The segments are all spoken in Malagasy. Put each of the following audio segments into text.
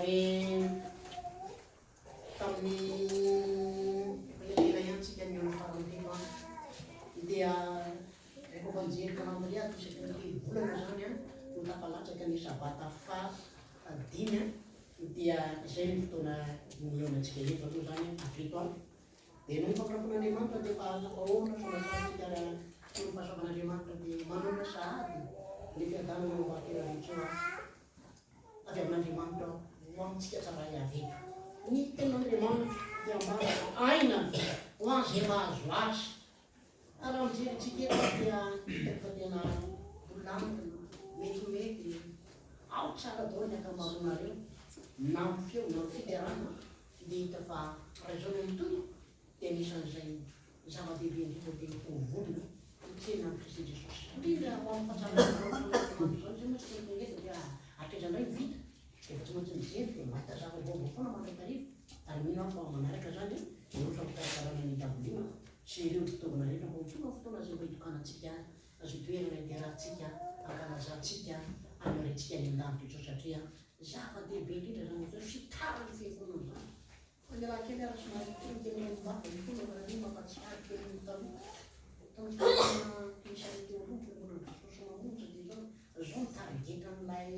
Ary tamin'ny efa ela ihany tsika nihaona farany teto an, dia rehefa mba nijery calendrier aho isaky ny telo volana izany an, no tafalatsaka ny sabata faha dimy an, dia izay ny fotoana nihaonantsika eto aloha izany hatreto an. Dia noho ny famindrampon'Andriamanitra dia efa ahoana soamatsara tsika raha noho ny fahasoavan'Andriamanitra dia manana sahady ny fiadanana ao Ambato-Raritsoa avy amin'Andriamanitra ho amintsika tsarairay avy eto. Ny tenin'Andriamanitra dia ambara fa aina ho an'izay mahazo azy. Ary raha mijery antsika eto aho dia hitako fa tena milamina, metimety, ao tsara daholo ny ankamaroanareo, na amin'ny feo na amin'ny fiderana. Dia hita fa raha izao no mitohy dia anisan'izay zava-dehibe indrindra dia ho vonona hitsena an'i Kristy Jesosy. Indrindra ho amin'ny fahatsaran'Andriamanitra ao anatin'izao andro izao, izay mantsy tonga eto dia hatraiza indray no vita, dia efa tsy maintsy mijery dia mahita zava-baovao foana mandrakariva, ary mino aho fa manaraka izany miroso amin'ny fikarakarana ny dabilio sy ireo fitaovana rehetra mba ho tonga ny fotoana izay mba hitokanantsika izay toerana hiderantsika, hankalazantsika, hanorentsika any an-danitra izao satria Zava-dehibe indrindra izany atao hoe fitaran'ny fiangonana izany. Fa ny raha kely ary somary teniteny ambava ny fony fa io mampatsiahy kely ny taloha. Tamin'ny fotoana nisan'ny teo aloha ny fiangonana Jesosy Mamonjy dia izao, izao ny tarigetran'ilay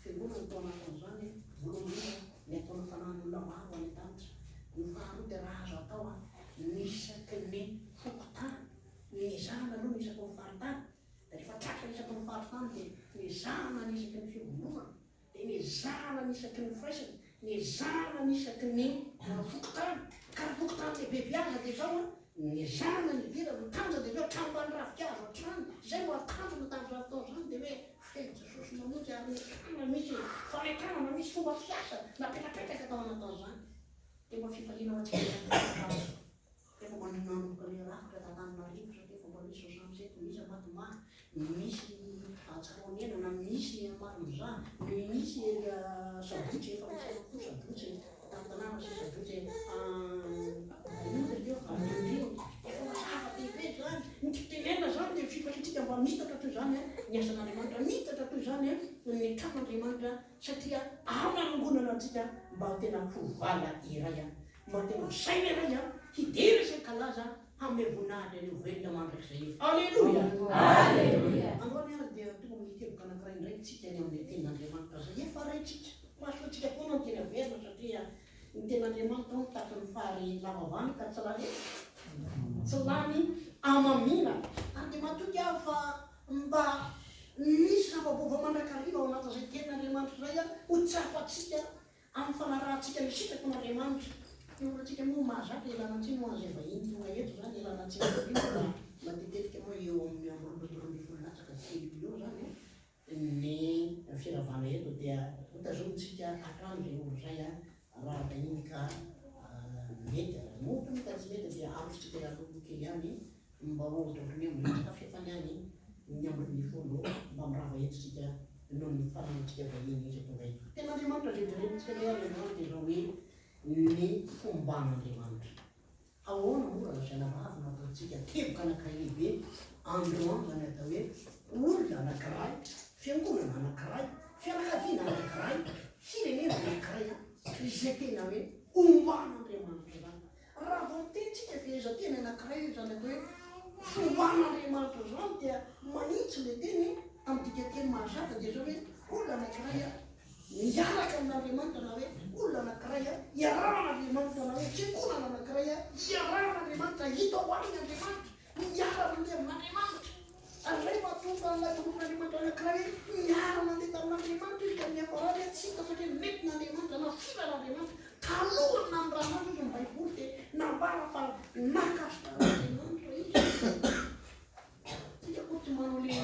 fiangonana tao anatin'izany, voalohany indrindra ny ataon'ny fanahin'olona maro any an-danitra. Ny faharoa dia raha azo atao ny isaky ny fokontany, ny ezahana aloha ny isaky ny faritany, Rehefa tratra isaky ny faritany dia nezahana ny isaky ny fiombonana, dia nezahana ny isaky ny firaisana, nezahana ny isaky ny fokontany. Ka raha fokontany lehibe aza dia izao an, nezahana ny idirana, ny tanjona dia hoe hatrany ambany ravinkazo hatrany. Izay no tanjona tamin'izany fotoana izany dia hoe feno Jesosy mamonjy ary nezahana misy fanentanana, misy fomba fiasa napetrapetraka tao anatin'izany. Dia mba fifaliana ho antsika ihany koa. Efa mba nanomboka ny rafitra t'Antananarivo satria efa mba misy 67, misy Ambatomanga, misy Antsiraonena na misy Amaromizaha, misy ery Sabotsy, efa misy ihany koa Sabotsy Tantanàna sy Sabotsy inona izy io Ambohitrimo. Efa zava-dehibe izany. Ny tiako tenenina izany dia fifaliantsika mba mitatra toy izany ny asan'Andriamanitra, mitatra toy izany ny tranon'Andriamanitra satria anangonana antsika mba ho tena ho vala iray. Mba tena ho saina iray aho hidera sy hankalaza hanome voninahitra an'io velona mandrakizay io. Aleloia! Aleloia! Androany ary dia tonga amin'ny teboka anankiray indray tsika ny amin'ny tenin'Andriamanitra izay efa rentsika. Mahasoa antsika foana ny teny averina satria ny tenin'Andriamanitra hono tahaka ny fary lava vany ka tsy lany tsy lany amamiana. Ary dia matoky aho fa mba misy zava-baovao mandrakariva ao anatin'izay tenin'Andriamanitra izay ho tsapantsika Amin'ny fanarahantsika ny sitrapon'Andriamanitra. Ny olantsika moa mahazatra ialana tsiny ho an'izay vahiny tonga eto izany, ialana tsiny indrindra fa matetetika moa eo amin'ny amby 12 latsaka telo eo izany ny firavana eto dia hotazomintsika hatrany izay ora izay raha vahiny ka mety, raha moa ohatra moa ka tsy mety dia arosontsika aloha kely ihany Mba ohatra ohatran'ny hoe milatsaka fefany any ny ambin'ny folo mba mirava eto isika noho ny fananantsika vahiny izay tonga eto. Tena Andriamanitra izay jerentsika indray ary androany dia izao hoe ny fomban'Andriamanitra. Ahoana moa raha lazaina vavy no ataontsika teboka anankiray lehibe androany izany atao hoe olona anankiray, fiangonana anankiray, fianakaviana anankiray, firenena anankiray izay tena hoe omban'Andriamanitra izany. Raha vao miteny tsika fehezanteny anankiray izany atao hoe fomban'Andriamanitra izany dia mahitsy ilay teny amin'ny dikanteny mahazatra dia izao hoe olona anankiray miaraka amin'Andriamanitra na hoe olona anankiray iarahan'Andriamanitra na hoe fiangonana anankiray iarahan'Andriamanitra, hita ao aminy Andriamanitra, miara-mandeha amin'Andriamanitra. Ary izay no mahatonga an'ilay mpanompon'Andriamanitra anankiray hoe niara-nandeha tamin'Andriamanitra izy ka niafarany tsy hita satria nentin'Andriamanitra, nafiran'Andriamanitra. Talohan'ny namindrana azy izy ny Baiboly dia nambara fa nankasitrahan'Andriamanitra izy. Tsika akory tsy manao le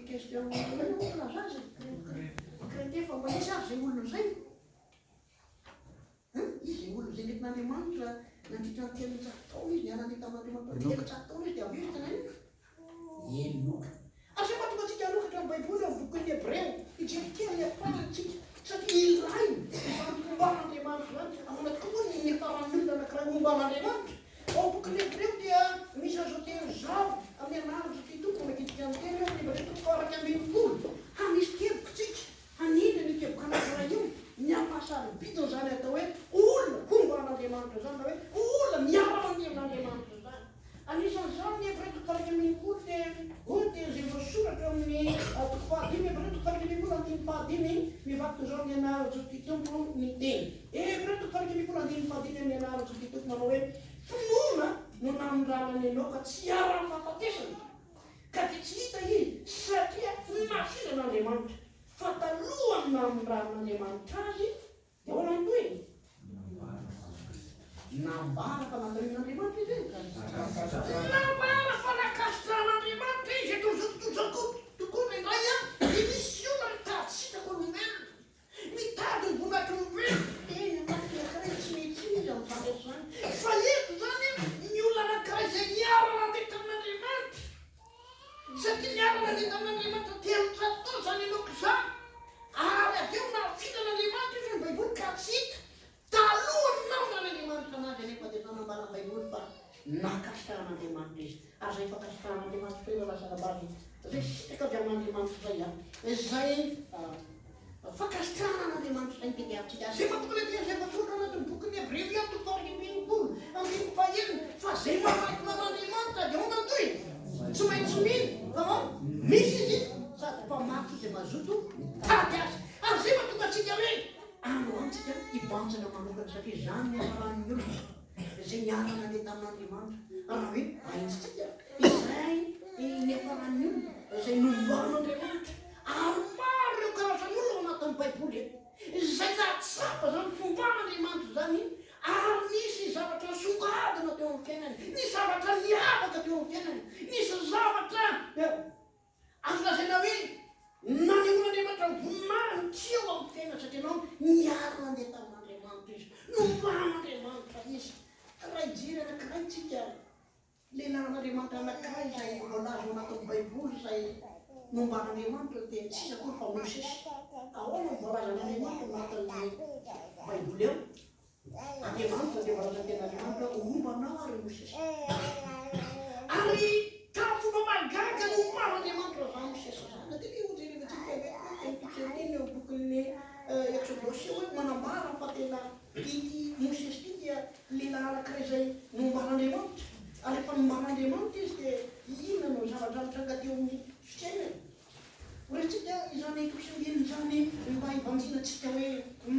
question inona moa filaza azy e? Chrétien fa mba nisy ary izay olona izay. Hein? Izy izay olona izay nentin'Andriamanitra nandritra ny 300 taona izy niara-nandeha tamin'Andriamanitra 300 taona izy dia avy eo izy tena inona? Enoka. Asio mahatonga antsika hanokatra ny Baiboly ao amin'ny bokin'ny Hebreo, hijery kely ny ampahany isika, satria ilaina izany fomban'Andriamanitra izany. Ahoana tokoa moa ny niafaran'ny olona anankiray momba an'Andriamanitra? Ao amin'ny bokin'ny Hebreo dia misy an'izao teny izao, amin'ny anaran'izao teny toko, makitika ny teny eo amin'ny Hebreo toko faha-11. Hanisy teboka isika, hanindry an'io teboka anankiray io, ny hampahasarobidy. mahasarobidin'izany atao hoe olona homba an'Andriamanitra izany na hoe olona miara-mandeha amin'Andriamanitra izany. Anisan'izany ny Hebreo toko faha-11 dia hoy ny teny izay voasoratra eo amin'ny toko fahadimy, Hebreo toko faha-11 andininy fahadimy, mivaky toy izao amin'ny anaran'i Jesoa Kristy Tompo ny teny. Hebreo toko faha-11 andininy fahadimy amin'ny anaran'i Jesoa Kristy Tompo manao hoe, Finoana no namindrana an'i Enoka tsy hiharan'ny fahafatesana, ka dia tsy hita izy satria nafindran'Andriamanitra. Fa talohan'ny namindran'Andriamanitra azy, dia ahoana ny tohiny? Nambara fa natahin'Andriamanitra izy e! Nambara fa nankasitrahan'Andriamanitra izy. Eto amin'izao tontolo izao koa tokoa indraindray dia misy olona mitady sitraka olombelona, mitady ny voninahitr'olombelona. Eny, anaty anankiray tsy mety tsiny izy amin'izany rehetra izany. Fa eto izany, ny olona anankiray izay niara-nandeha tamin'Andriamanitra, Satria niara-nandeha tamin'Andriamanitra 300 taona izany Enoka izany, ary avy eo nafindran'Andriamanitra izy hoy ny Baiboly ka tsy hita. Talohan'ny namindran'Andriamanitra anazy anefa dia efa nambaran'ny Baiboly fa nankasitrahan'Andriamanitra izy. Ary izay fankasitrahan'Andriamanitra izay no lasa vavy izay sitraka avy amin'Andriamanitra izay an, izay fankasitrahana an'Andriamanitra izay no tediavintsika. Izay mahatonga ilay teny izay voasoratra ao anatin'ny bokin'ny Hebreo ihany toko faha-11 andininy fahenina fa izay manatona an'Andriamanitra dia ahoana ny tohiny? Tsy maintsy mino fa misy Izy sady mpamaky izay mazoto mitady Azy. Ary izay mahatonga antsika hoe any ho any tsika hibanjina manokana satria izany no niafaran'ny olona izay niara-nandeha tamin'Andriamanitra. Raha hoe haintsika izay niafaran'ny olona izay nomban'Andriamanitra. Ary maro ireo karazan'olona ao anatin'ny Baiboly izay nahatsapa izany fomban'Andriamanitra izany ary nisy zavatra nisongadina teo amin'ny fiainany, nisy zavatra niavaka teo amin'ny fiainany, nisy zavatra azo lazaina hoe nanehoan'Andriamanitra ny voninahiny teo amin'ny fiainany satria ianao niara-nandeha tamin'Andriamanitra izy, nomban'Andriamanitra izy. Raha hijery anankiray isika, Lehilahin'Andriamanitra anankiray izay voalaza ao anatin'ny Baiboly izay nomban'Andriamanitra dia tsy iza akory fa Mosesy. Ahoana no voalazan'Andriamanitra ao anatin'ny Baiboly ao? Andriamanitra dia voalazan'ny Tenin'Andriamanitra hoe homba anao aho ry Mosesy. Ary tamin'ny fomba mahagaga no nomban'Andriamanitra izany Mosesy izany. Dia io jerevantsika hoe teny teny eo amin'ny bokin'ny Eksodosy io hoe manambara fa tena ity Mosesy ity dia Lehilahy anankiray izay nomban'Andriamanitra, ary rehefa nomban'Andriamanitra izy dia inona no zavatra nitranga teo amin'ny fiainany? Ho rentsika izany toko sy andininy izany mba hibanjinantsika hoe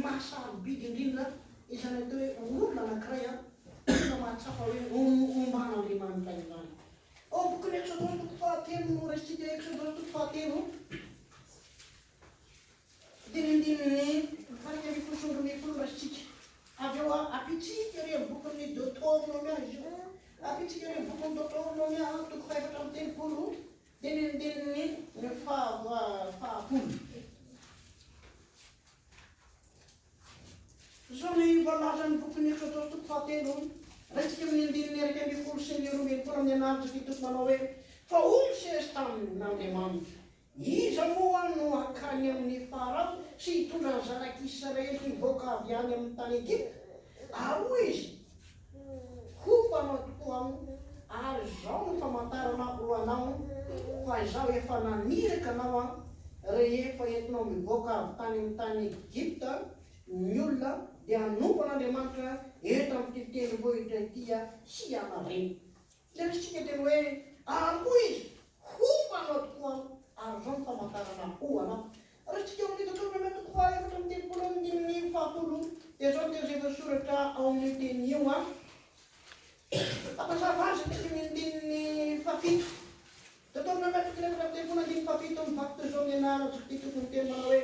maha-sarobidy indrindra izany atao hoe olona anankiray tena mahatsapa hoe omban'Andriamanitra izany. Ao amin'ny bokin'ny Eksodosy toko fahatelo no raisintsika Eksodosy toko fahatelo. Andinindininy 12 sy 12 raisitsika. Avy eo ampitsika ery amin'ny bokin'ny Deoteronomia izy io. Ampitsika ery amin'ny bokin'ny Deoteronomia, toko faha-34, andinindininy fahafolo. Izao ny voalazan'ny bokin'ny Eksodosy toko fahatelo, raisitsika amin'ny andininy 11 sy ny 12 amin'ny anaran'i Jesosy Tompo manao hoe, Fa hoy Mosesy tamin'Andriamanitra, Iza moa no hankany amin'i Farao sy hitondra ny zanak'Israely hivoaka avy any amin'ny tany Egypta? Ary hoy izy, Homba anao tokoa aho, ary izao no famantarana ho anao fa izaho efa naniraka anao aho, rehefa entinao mivoaka avy tany amin'ny tany Egypta ny olona, dia hanompo an'Andriamanitra eto amin'ity tendrombohitra ity hianareo. Dia misy tsika teny hoe, Ary hoy izy, Homba anao tokoa aho, ary izao no famantarana ho anao. Raha isika ao amin'ny Deoteronomia toko faha-34 andininy fahafolo, dia izao no teny izay voasoratra ao amin'io teny io, Hampazava azy ny teny andininy fahafito. Deoteronomia toko 34 andininy fahafito, mivaky toy izao ny anarantsika ity toko ny teny manao hoe,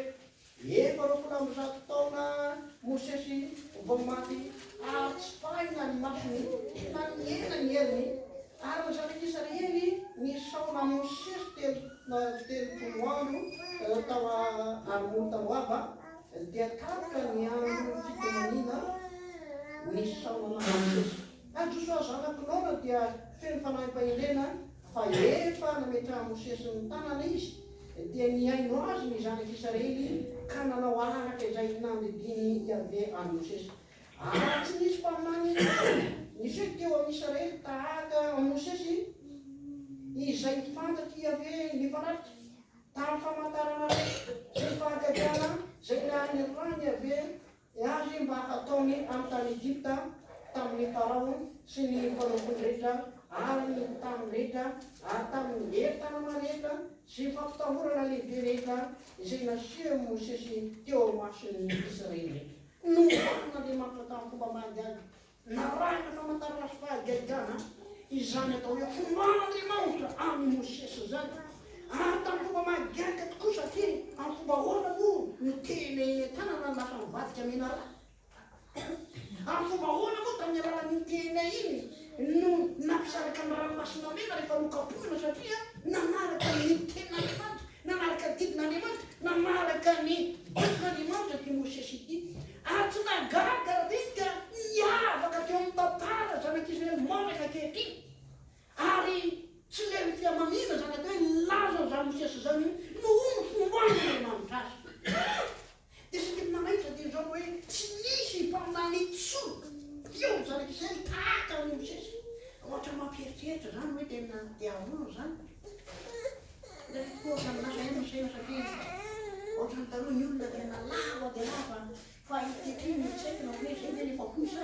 Efa 120 taona Mosesy vao maty, ary tsy pahina ny masony, na nihena ny heriny, ary ny zanak'Israely nisaona an'i Mosesy 30 andro tao Armon-Tamoaba, dia tapitra ny andro fitomaniana nisaonana an'i Mosesy. Ary Josoa zanak'i Nona dia feno fanahim-pahendrena, fa efa nametrahan'i Mosesy ny tanana izy, Dia nihaino azy ny zanak'i Israely ka nanao araka izay nandidian'i Iaveh an'i Mosesy. Ary tsy nisy mpaminany intsony niseho teo amin'i Israely tahaka an'i Mosesy, izay fantatr'i Iaveh nifanatrika tamin'ny famantarana sy ny fahagagana izay nanirahan'i Iaveh. azy mba hataony amin'ny tany Egypta tamin'i Farao sy ny mpanompony rehetra ary ny tany rehetra ary tamin'ny herin-tanana rehetra sy ny fampitahorana lehibe rehetra izay nasehon'i Mosesy teo imason'ny Israely rehetra. Nombanin'Andriamanitra tamin'ny fomba mahagaga, narahina famantarana sy fahagagana izany atao hoe fomban'Andriamanitra amin'i Mosesy izany, ary tamin'ny fomba mahagaga tokoa satria amin'ny fomba ahoana moa no tena eny an-tanana no lasa mivadika menarana? Amin'ny fomba ahoana moa tamin'ny alalan'iny tena iny no nampisaraka ny ranomasina mena rehefa nokapohina satria nanaraka ny tenin'Andriamanitra, nanaraka ny didin'Andriamanitra, nanaraka ny baikon'Andriamanitra ity Mosesy ity. Ary tsy nahagaga raha ve ka niavaka teo amin'ny tantara zanak'Israely mandraka ankehitriny. Ary tsy leo fihamamiana izany atao hoe nilaza an'izany Mosesy izany noho ny fomban'Andriamanitra azy. Dia saika ny nanaitra dia izao hoe tsy nisy mpaminany intsony teo amin'ny zanak'Israely tahaka an'i Mosesy. Ohatra mampieritreritra izany hoe tena dia ahoana izany? Indraindray tokoa ohatran'ny lasa ihany ny saina satria ohatran'ny taloha ny olona tena lava dia lava fa ankehitriny ny tsy haiko na hoe izay ve no efa hoy sa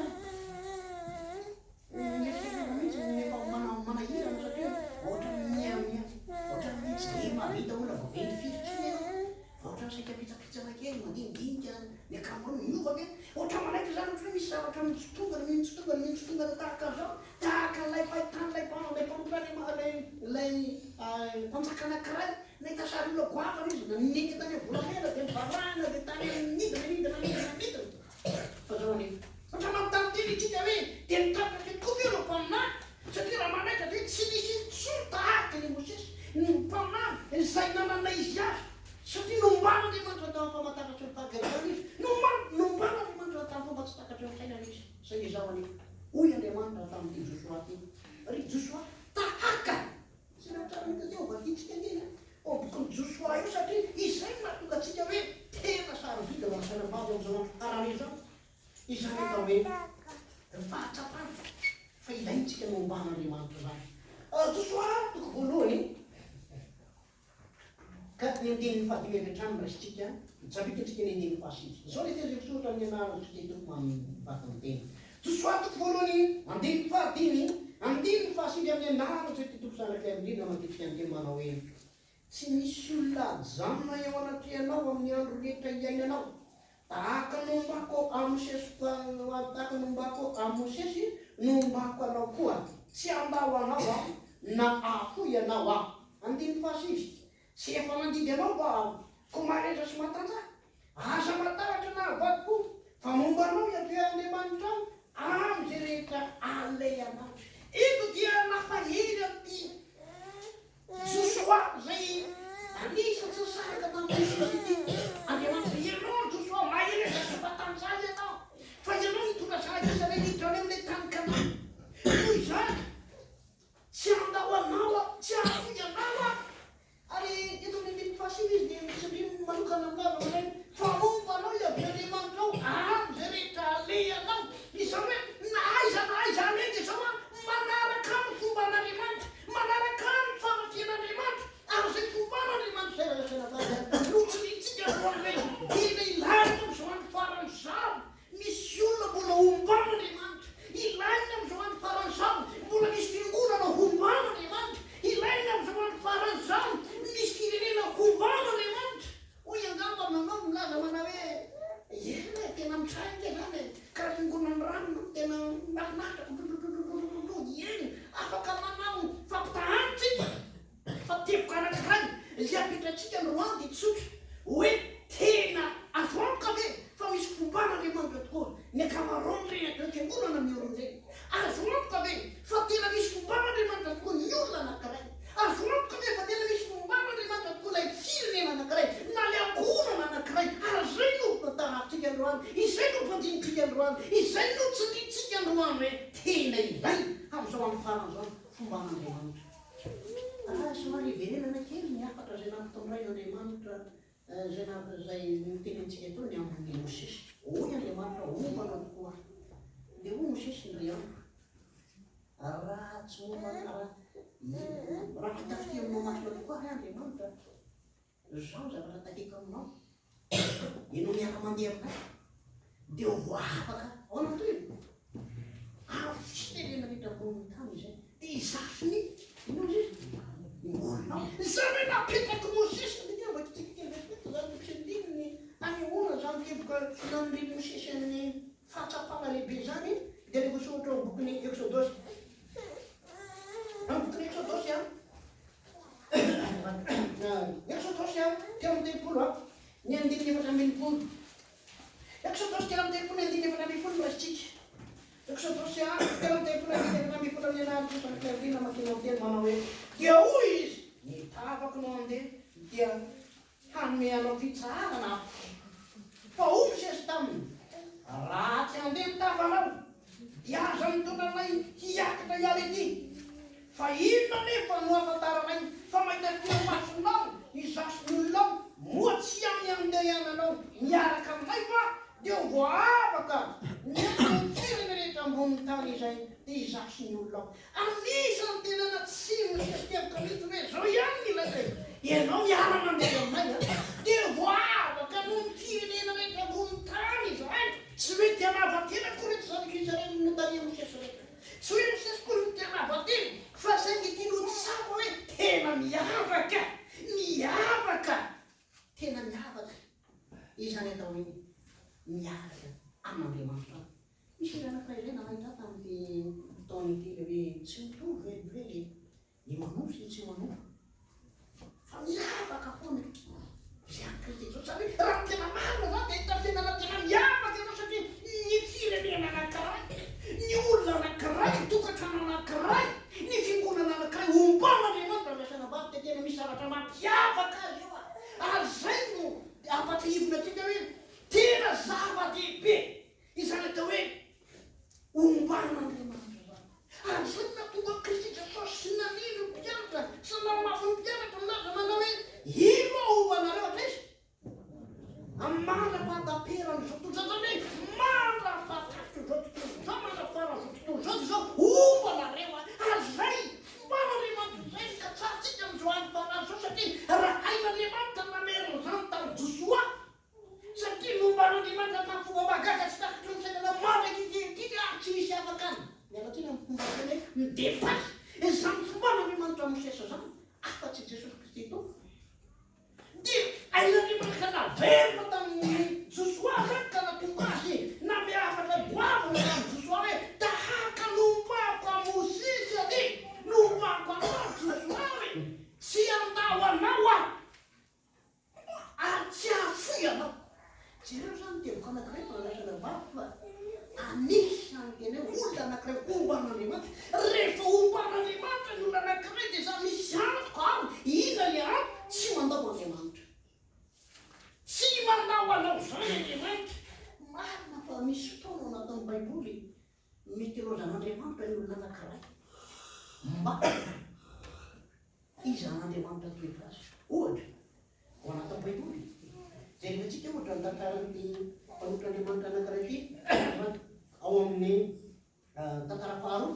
ny eritreretina mihitsy no efa manahirana satria ohatran'ny miha miha ohatran'ny tsy dia mahavita olona vaventy firy intsony ianao fa ohatran'ny saika pitsapitsana kely mandinidinika ny ankamaroany miova ve? Ohatran'ny manaitra izany ohatran'ny hoe misy zavatra mitsitongana mitsitongana mitsitongana tahaka an'izao Tahaka ilay fahitan'ilay ilay mpanompon'Andriamanitra, ilay ilay mpanjaka anankiray, nahita sary olona goavana izy, nanenga tany amin'ny volamena, dia nivarahana, dia tany amin'ny nidina, nidina, nidina, nidina. Fa izao anefa, ohatra manontany tena isika hoe, dia nitarika tokoa ve ireo mpaminany? Satria raha manaitra dia tsy nisy intsony tahaka an'i Mosesy, ny mpaminany izay nanana izy azy, satria nomban'Andriamanitra tamin'ny famantarana sy ny fahagagana izy, nomban'Andriamanitra tamin'ny fomba tsy takatry ny sainana izy. Saingy izao anefa, hoy Andriamanitra tamin'ity Josoa ity, Ry Josoa, tahaka! Tsy nahatratra mihitsy aty, hovakintsika ange io ao bokin'i Josoa io, satria izay no mahatonga antsika hoe tena sarobidy raha ny sainam-bavy amin'izao andro farany izao. Izany atao hoe fahatsapana fa ilaintsika ny homban'Andriamanitra izany. Josoa toko voalohany. Ka ny andininy fahadimy avy hatrany no raisintsika, jabika antsika ny andininy fahasivy. Izao ilay teny izay misoratra amin'ny anaran'i Kristy Tompo mamin'ny ny teny. Josoa toko voalohany, andininy fahadimy, andininy fahasivy amin'ny anaran'i Kristy Tompo Zanak'ilay Indrindra matetika ny teny manao hoe, Tsy misy olona hajanona eo anatrehanao amin'ny andro rehetra iainanao. Tahaka ny nombako an'i Mosesy tahaka ny nombako an'i Mosesy no nombako anao koa. Tsy handao anao aho na hahafoy anao aho. Andininy fahasivy, Tsy efa nandidy anao va aho, koa maharehitra sy matanjaha? Aza matahotra na avadiko, fa momba anao Yaveh Andriamanitrao amin'izay rehetra alehanao. Eto dia nampahery an'ity Josoa izay anisan'ny tsy nisaraka tamin'i Mosesy ity Andriamanitra. Ianao ry Josoa, mahereza sy matanjaha ianao, fa ianao hitondra zanak'Israely hiditra any amin'ilay tany Kanana. Noho izany, tsy handao anao aho, tsy hahafoy anao aho. Ary eto amin'ny andininy fahasivy izy dia misy andininy manokana milaza manao hoe, Fa momba anao Yaveh Andriamanitrao amin'izay rehetra alehanao. Izany hoe na aiza na aiza aleha dia izao an, manaraka ny fomban'Andriamanitra, manaraka ny fanatrehan'Andriamanitra, ary izay fomban'Andriamanitra izay raha lazaina fa dia notsindrintsika androany hoe tena ilaina amin'izao andro farany izao. Misy olona mbola homban'Andriamanitra. Ilaina amin'izao andro farany izao. Mbola misy fiangonana homban'Andriamanitra. Ilaina amin'izao andro farany izao. Misy firenena homban'Andriamanitra. Hoy angamba manao milaza manao hoe, Eny e, tena mitrainga izany e. Karaha fiangonan'ny rano no tena mahafinaritra. Eny, afaka manao fampitahana isika. Fa teboka anankiray izay apetratsika androany dia tsotra, hoe tena azo antoka ve fa misy fomban'Andriamanitra tokoa ny ankamaroan'ireny atao hoe fiangonana miorina ireny? Azo antoka ve fa tena misy fomban'Andriamanitra tokoa ny olona anankiray? Azo antoka ve fa tena misy fomban'Andriamanitra tokoa ilay firenena anankiray na ilay ankohonana anankiray? Ary izay no tahafintsika androany, izay no mpandinintsika androany, izay no tsindrintsika androany hoe tena ilaina amin'izao andro farany izao ny fomban'Andriamanitra. Raha somary hiverenana kely ny hafatra izay nampitondrain'Andriamanitra izay izay notenenintsika teo ny amin'i Mosesy. Hoy Andriamanitra, Homba anao tokoa aho. Dia hoy Mosesy indray andro, Raha tsy momba raha raha mahita fitia aminao masina tokoa ahy Andriamanitra, izao ny zavatra takiko aminao, ianao miara-mandeha aminay. Dia ho voaavaka. Ahoana ny tohiny? Amin'ny firenena rehetra ambonin'ny tany izay. Dia hizafy ny, inona hozy izy? Ny olonao. Izany hoe napetrak'i Mosesy ny dingana, vakintsika kely vetivety izany toko sy andininy anehoana izany teboka nanirian'i Mosesy an'ny fahatsapana lehibe izany, dia ilay voasoratra ao amin'ny bokin'ny Eksodosy. Amin'ny bokin'ny Eksodosy an, Eksodosy an, 33 an, ny andininy 14. Eksodosy 33 ny andininy 14 no raisintsika. Eksodosy 33 andininy 14 amin'ny anaran'i Jesoa Zanak'i Andriana amakiana ny teny manao hoe, Dia hoy izy, Ny tavako no handeha, dia hanome anao fitsaharana aho. Fa hoy Mosesy taminy, Raha tsy handeha ny tavanao, dia aza mitondra anay hiakatra hiala ety. Fa inona anefa no ahafantaranay fa mahita teo imasonao izaho sy ny olonao? Moa tsy amin'ny andehananao miaraka aminay va dia ho voaavaka ny amin'ny firenena rehetra ambonin'ny tany izay, dia izaho sy ny olonao? Anisan'ny tena natsimo ny sesiteboka mihitsy hoe izao ihany ny ilaiko e! Ianao miara-mandeha aminay an! Dia ho voaavaka noho ny firenena rehetra ambonin'ny tany izahay! Tsy hoe te hanava-tena akory ireto zanak'i Israely notarihin'i Mosesy ireto. Tsy hoe Mosesy akory no te hanava-tena, fa saingy tiany ho tsapa hoe tena miavaka! Miavaka! Tena miavaka izany atao hoe miaraka amin'Andriamanitra. Misy hira anankiray izay nanaitra ahy tamin'ity taona ity ilay hoe tsy mitovy velively ny manompo sy ny tsy manompo fa miavaka foana izay an'i Kristy Jesosy. Izany hoe raha ny tena marina izany dia hahita fiainana tena miavaka ianao satria ny firenena anankiray, ny olona anankiray, ny tokantrano anankiray, ny fiangonana anankiray omban'Andriamanitra raha miasa anabavy dia tena misy zavatra mampiavaka azy eo ary izay no ampatsiahivina antsika hoe tena zava-dehibe Izany atao hoe omban'Andriamanitra izany. Ary izay no nahatonga an'i Kristy Jesosy nanindry ny mpianatra sy nanamafy ny mpianatra nilaza manao hoe, Ino aho homba anareo hatraiza? Amin'ny mandra-pahataperan'izao tontolo izao, izany hoe mandra-pahatapitran'izao tontolo izao, mandra-paran'izao tontolo izao dia izao homba anareo aho. Ary izay fomban'Andriamanitra izay no katsahintsika amin'izao andro farany izao satria raha hain'Andriamanitra ny namerina izany tamin'i Josoa, Satria nomban'Andriamanitra tamin'ny fomba mahagaga tsy takatry ny fiainana mandrak'ankehitriny ary tsy misy afaka ny, miala tsiny amin'ny fomba fiteny hoe, mi-depasse izany fomban'Andriamanitra Mosesy izany afa-tsy Jesosy Kristy Tompo. Dia hain'Andriamanitra naverina tamin'i Josoa izany ka nahatonga azy nanome hafatra goavana tamin'i Josoa hoe, Tahaka nombako an'i Mosesy anie no hombako anao Josoa hoe, tsy handao anao aho. Ary tsy hahafoy anao. Jereo izany ny teboka anankiray fa andrasana vavy fa anisan'ny tena hoe olona anankiray homban'Andriamanitra. Rehefa homban'Andriamanitra ny olona anankiray dia za misy antoka ao, inona ilay antoka? Tsy mandao Andriamanitra. Tsy mandao anao izany Andriamanitra. Marina fa misy fotoana ao anatin'ny Baiboly mety ilaozan'Andriamanitra ny olona anankiray mba Iza an'Andriamanitra toetra azy? Ohatra, ao anatin'ny Baiboly, jerevantsika ohatra ny tantaran'ity mpanompon'Andriamanitra anankiray ity, ao amin'ny tantara faharoa.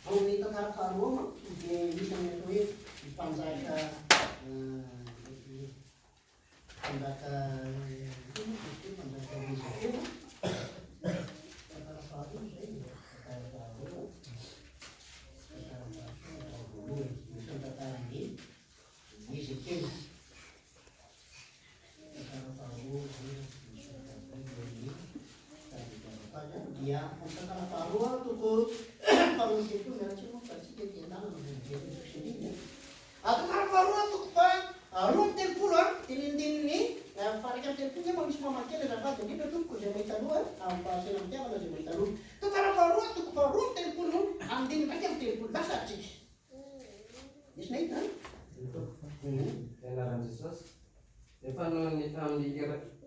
Ao amin'ny tantara faharoa ao manko dia misy amin'ny atao hoe mpanjaka mpanjaka inona moa izy teo mpanjaka Hezekia. Tantara faharoa izay, tantara faharoa. Tantara faharoa, tantara voalohany. Misy ny tantaran'i Hezekia. Tantara faharoa izay, misy ny tantaran'i dia amin'ny tantara faharoa toko faharoa amby 30 miala tsiny moa fa tsika ety an-dalana vao mijery ny toko sy andininy. Tantara faharoa toko faha 32 dimy andininy faha 31 angamba misy mamaky kely azafady indrindra tompoko izay mahita aloha amin'ny fahasena fitiavana izay mahita aloha. Tantara faharoa toko faha 32 andininy 31 lasa ary tsika. Nisy nahita an? Ny toko faha Ny anaran'i Jesosy. Efa noho ny amin'ny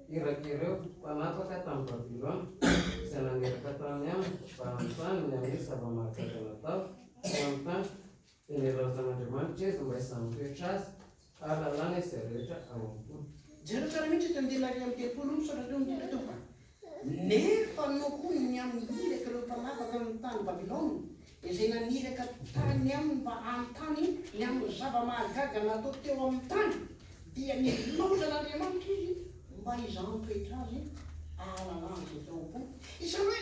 irak'ireo mpanapaka tany Babylona izay naniraka tany aminy mba hanontany ny amin'ny zava-mahagaga natao teo amin'ny tany, Dia nilaozan'Andriamanitra izy mba hizahany toetra azy, hahalalana izay rehetra ao am-pony. Jereo tsara mihitsy ito andininy 31, misaotra anareo indrindra tompoko. Nefa noho ny amin'ny irak'ireo mpanapaka ny tany Babylona, izay naniraka tany aminy mba hanontany ny amin'ny zava-mahagaga natao teo amin'ny tany, Dia nilaozan'Andriamanitra izy mba hizahan-toetra azy hahalalany izay tao am-pony. Izany hoe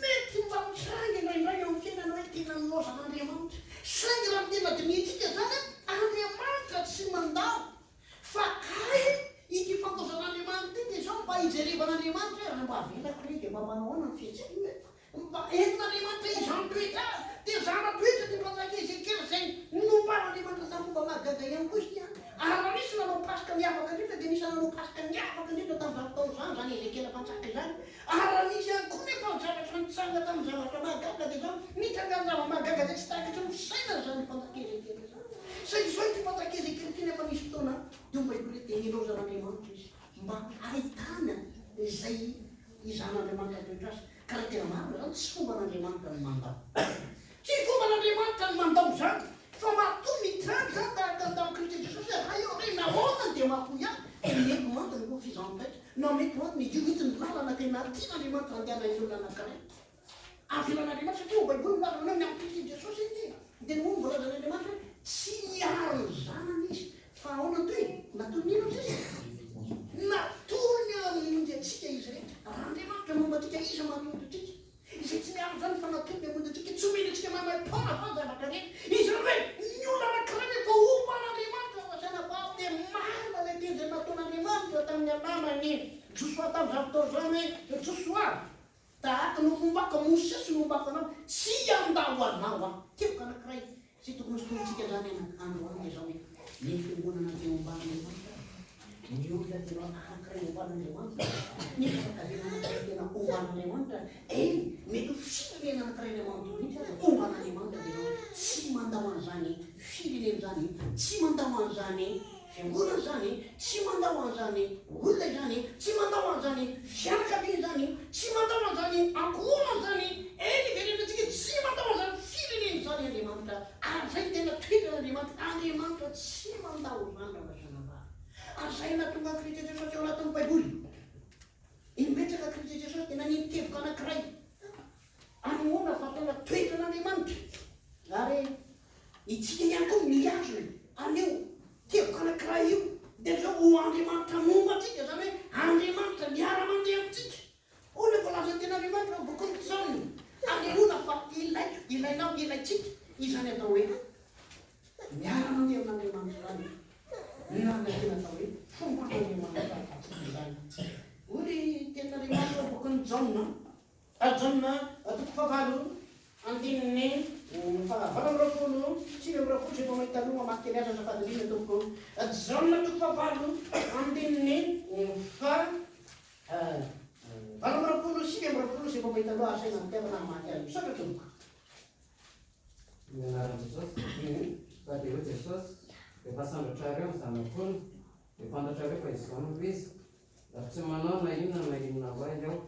mety mba mitranga indraindray eo amin'ny fiainana hoe tena nilaozan'Andriamanitra. Saingy raha ny tena dinihintsika izany, Andriamanitra tsy mandao fa hay ity fandaozan'Andriamanitra ity dia izao mba hijerevan'Andriamanitra hoe raha mba avelako re dia mba manao ahoana ny fihetsiko e? Mba entin'Andriamanitra hizahan-toetra azy, dia zana-toetra ity mpanjaka Ezekiela izay nomban'Andriamanitra tamin'ny fomba mahagaga ihany koa izy ity an! Ary raha nisy nanao Paska niavaka indrindra dia nisy nanao Paska niavaka indrindra tamin'izany fotoana izany, izany Ezekiela mpanjaka izany. Ary raha nisy ihany koa nefa ny zavatra nitranga tamin'ny zavatra mahagaga dia izao, nitranga ny zava-mahagaga izay tsy takatry ny fisainana izany mpanjaka Ezekiela izany. Saingy izao ity mpanjaka Ezekiela ity nefa nisy fotoana dia hoy ny Baiboly hoe dia nilaozan'Andriamanitra izy mba hahitana izay Izan'Andriamanitra toetra azy. Ka raha tena marina izany, tsy fomban'Andriamanitra ny mandao. Tsy fomban'Andriamanitra ny mandao izany. Fa matoa mitranga izany tahaka ny tamin'i Kristy Jesosy hoe Ray ô, re nahoana no dia mahafoy ahy? Dia mety ho antony koa fizaham-paika, na mety ho antony io mihitsy ny lalana tena tian'Andriamanitra handehanan'ny olona anankiray. Avelan'Andriamanitra, satria ao Baiboly milaza manao ny amin'i Kristy Jesosy ity. Dia hoy ny voalazan'Andriamanitra hoe tsy niaro ny zanany izy. Fa ahoana ny tohiny? Natolony inona izy? Natolony hamonjy antsika izy rehetra. Raha Andriamanitra momba antsika, iza mamonjy antsika? Izay tsy miaro izany fa natolony hamonjy antsika, tsy omeny antsika maimaim-poana va ny zavatra rehetra? Izany hoe ny olona anankiray rehefa homban'Andriamanitra fa saina fa dia marina ilay teny izay nataon'Andriamanitra tamin'ny alalan'i Josoa tamin'izany fotoana izany hoe, Josoa, Tahaka ny hombako Mosesy no hombako anao, tsy handao anao aho. Teboka anankiray izay tokony hosintonintsika izany androany dia izao hoe, ny fiangonana dia homban'Andriamanitra, ny olona tena anankiray homban'Andriamanitra, ny fianakaviana anankiray tena homban'Andriamanitra, eny, mety ho firenena anankiray iray manontolo mihitsy aza homban'Andriamanitra dia izao hoe, tsy mandao an'izany firenena izany, tsy mandao an'izany Fiangonana izany, tsy mandao an'izany olona izany, tsy mandao an'izany fianakaviana izany, tsy mandao an'izany ankohonana izany, eny iverenantsika, tsy mandao an'izany firenena izany Andriamanitra, ary izay no tena toetran'Andriamanitra, Andriamanitra tsy mandao izany raha mba zanabary. Ary izay nahatonga an'i Kristy Jesosy ao anatin'ny Baiboly. Imbetsaka Kristy Jesosy dia nanino teboka anankiray anehoana fa tena toetran'Andriamanitra. Ary Itsika ihany koa mihazona an'io teboka anankiray io, dia izao, ho Andriamanitra momba antsika, izany hoe Andriamanitra miara-mandeha amintsika. Hoy ilay voalazan'ny Tenin'Andriamanitra ao amin'ny bokin'i Jaona, anehoana fa ilaiko, ilainao, ilaintsika izany atao hoe miara-mandeha amin'Andriamanitra izany, na ilay tena atao hoe fomban'Andriamanitra antsika izany. Hoy ny Tenin'Andriamanitra ao amin'ny bokin'i Jaona, Jaona toko fahavalo, andininy faha 28, 29, izay vao mahita aloha mamaky kely azy azafady indrindra tompoko. Jaona toko fahavalo, andininy faha 28, 29, izay vao mahita aloha asaina am-pitiavana hamaky azy. Misaotra tompoko. Ny anaran'i Jesosy. Fa dia hoy Jesosy, Rehefa sandratrareo ny Zanak'olona, dia fantatrareo fa izao no izy, Ary tsy manao na inona na inona ho ahy aho,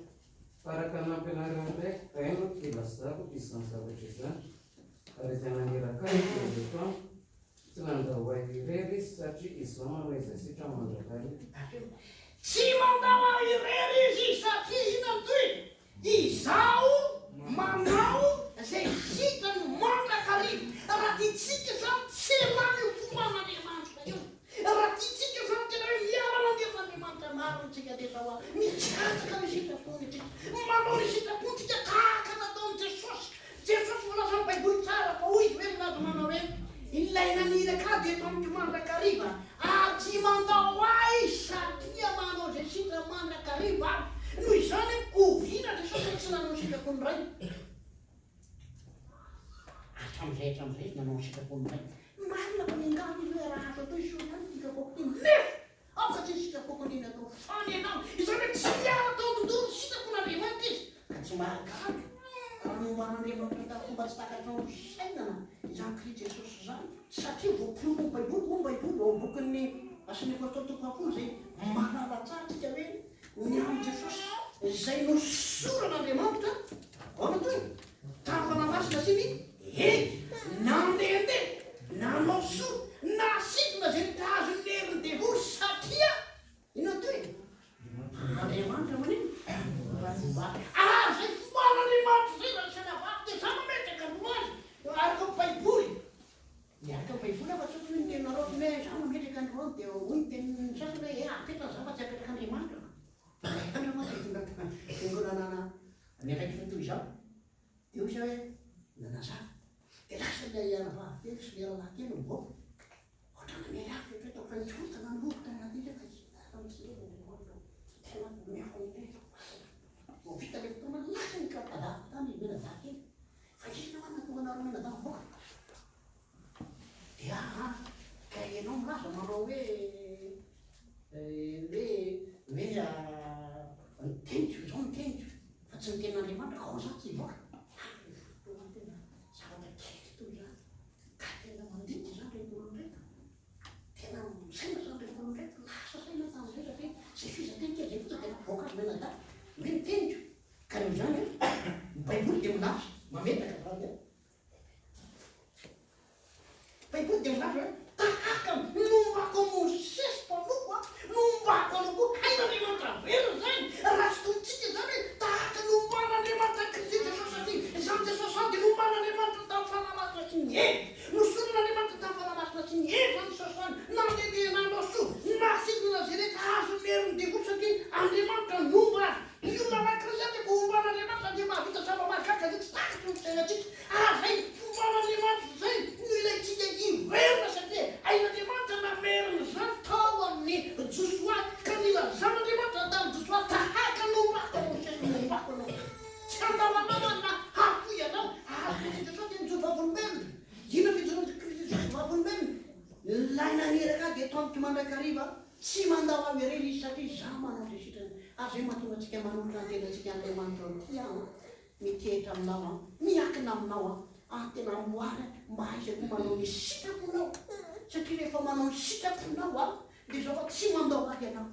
fa araka ny nampianarin'ny Raiko ahy no ilazako izany zavatra izany. Ary izay naniraka ahy dia eto amiko, tsy nandao ahy irery izy, satria izaho manao izay sitrany mandrakariva. Tsy mandao ahy irery izy, satria inona no tohiny? Izaho manao izay sitrany mandrakariva. Raha tiantsika izany tsy hialana io fomban'Andriamanitra io. Raha tiantsika izany tena hoe miara-mandeha amin'Andriamanitra marina isika dia izao ary, mikatsaka ny sitrapony isika, manao ny sitrapontsika tahaka nataon'i Jesosy. Jesosy voalazan'ny Baiboly tsara fa hoy izy hoe milaza manao hoe, Ilay naniraka ahy dia eto amiko mandrakariva, ary tsy mandao ahy izy satria manao izay sitrany mandrakariva aho. Noho izany, oviana Jesosy no tsy nanao ny sitrapon'ny Rainy? Hatramin'izay hatramin'izay izy nanao ny sitrapon'ny Rainy. Marina fa niangavy izy hoe raha azo atao esory ihany ity kapoaka ity, nefa aoka tsy ny sitrapoko anie no atao fa ny anao. Izany hoe tsy miala tao an-tontolo ny sitrapon'Andriamanitra izy. Ka tsy mahagaga raha nomban'Andriamanitra tamin'ny fomba tsy takatry ny fisainana izany Kristy Jesosy izany, satria voaporofon'ny Baiboly, hoy ny Baiboly ao amin'ny bokin'ny Asan'ny Apostoly toko fahafolo izay mahalala tsara antsika hoe ny amin'i Jesosy izay nosoran'Andriamanitra, ahoana tohiny? Tamin'ny Fanahy Masina sy ny hery, nandehandeha, nanao soa, nahasitrana izay nitazon'ny herin'ny devoly, satria inona tohiny? Andriamanitra manino? Ary izay fomban'Andriamanitra izay raha ny saina-vavy dia za mametraka androany araka ny Baiboly. Miaraka ny Baiboly aho fa tsy hoe ny teninareo hoe za mametraka androany dia hoy ny teninareo. nanana ny andraikitra toy izao. Dia hoy izy hoe, nanazava. Dia lasa ilay anabavy kely sy ilay rahalahy kely nivoaka. Ohatran'ny namely afo eto eto, fa nikorontana ny lohako tao anatin'izay fa inona ary no tsy heviny Andriamanitra ô? Tena omeo fahendrena aho pasaka. Vao vita ilay fotoana, lasa ny karatadaviko tany izy mianadahy kely. Fa inona ho'a no nahatonga anareo mianadahy mivoaka? Dia aa, ka ianao milaza manao hoe, hoe, hoe ny teniko, izao ny teniko, fa tsy ny tenin'Andriamanitra, ka ao izaho tsy hivoaka. Ary ny fotoana tena zavatra kely toy izany. Ka tena mandinika izany ireto olona ireto. Tena misaina izany ireto olona ireto. Lasa saina tamin'izay satria izay fizatenika izay fotsiny dia navoaka azy mianadahy. Hoe ny teniko. Ka noho izany, ny Baiboly dia milaza, mametraka izany hoe, Baiboly dia milaza hoe, Tahaka ny nombako an'i Mosesy mpanompo aho, nombako anao koa. Hain'Andriamanitra velona izany. Raha tsy tompontsika izany hoe, tahaka ny nomban'Andriamanitra an'i Kristy Jesosy, satria izany Jesosy izany dia nomban'Andriamanitra tamin'ny Fanahy Masina sy ny hery. Nosoron'Andriamanitra tamin'ny Fanahy Masina sy ny hery izany Jesosy izany. Nandehandeha nanao soa, nahasitrana izay rehetra azon'ny herin'ny devoly, satria Andriamanitra nomba azy. Ny olona anankiray izany rehefa omban'Andriamanitra dia mahavita zava-mahagaga izay tsy takatry ny fisainantsika. Ary izay fomban'Andriamanitra izay no ilaintsika hiverina satria hain'Andriamanitra namerina izany tao amin'i Josoa ka nilazan'Andriamanitra tamin'i Josoa tahaka ny nombako an'i Mosesy no nombako anao. Tsy handao anao aho na hahafoy anao. Ary Kristy Jesosy dia nijoro vavolombelona. Inona no fijoroan'i Kristy Jesosy vavolombelona? Ilay naniraka ahy dia eto amiko mandrakariva. Tsy mandao ahy irery Izy satria izaho manao izay sitrany. Ary izay mahatonga antsika manolotra ny tenantsika Andriamanitra ao ity aho an. Mitehitra aminao aho, miankina aminao aho, ary tena amboary aho mba hahaizako manao ny sitraponao, satria rehefa manao ny sitraponao aho, dia izao fa tsy mandao ahy ianao,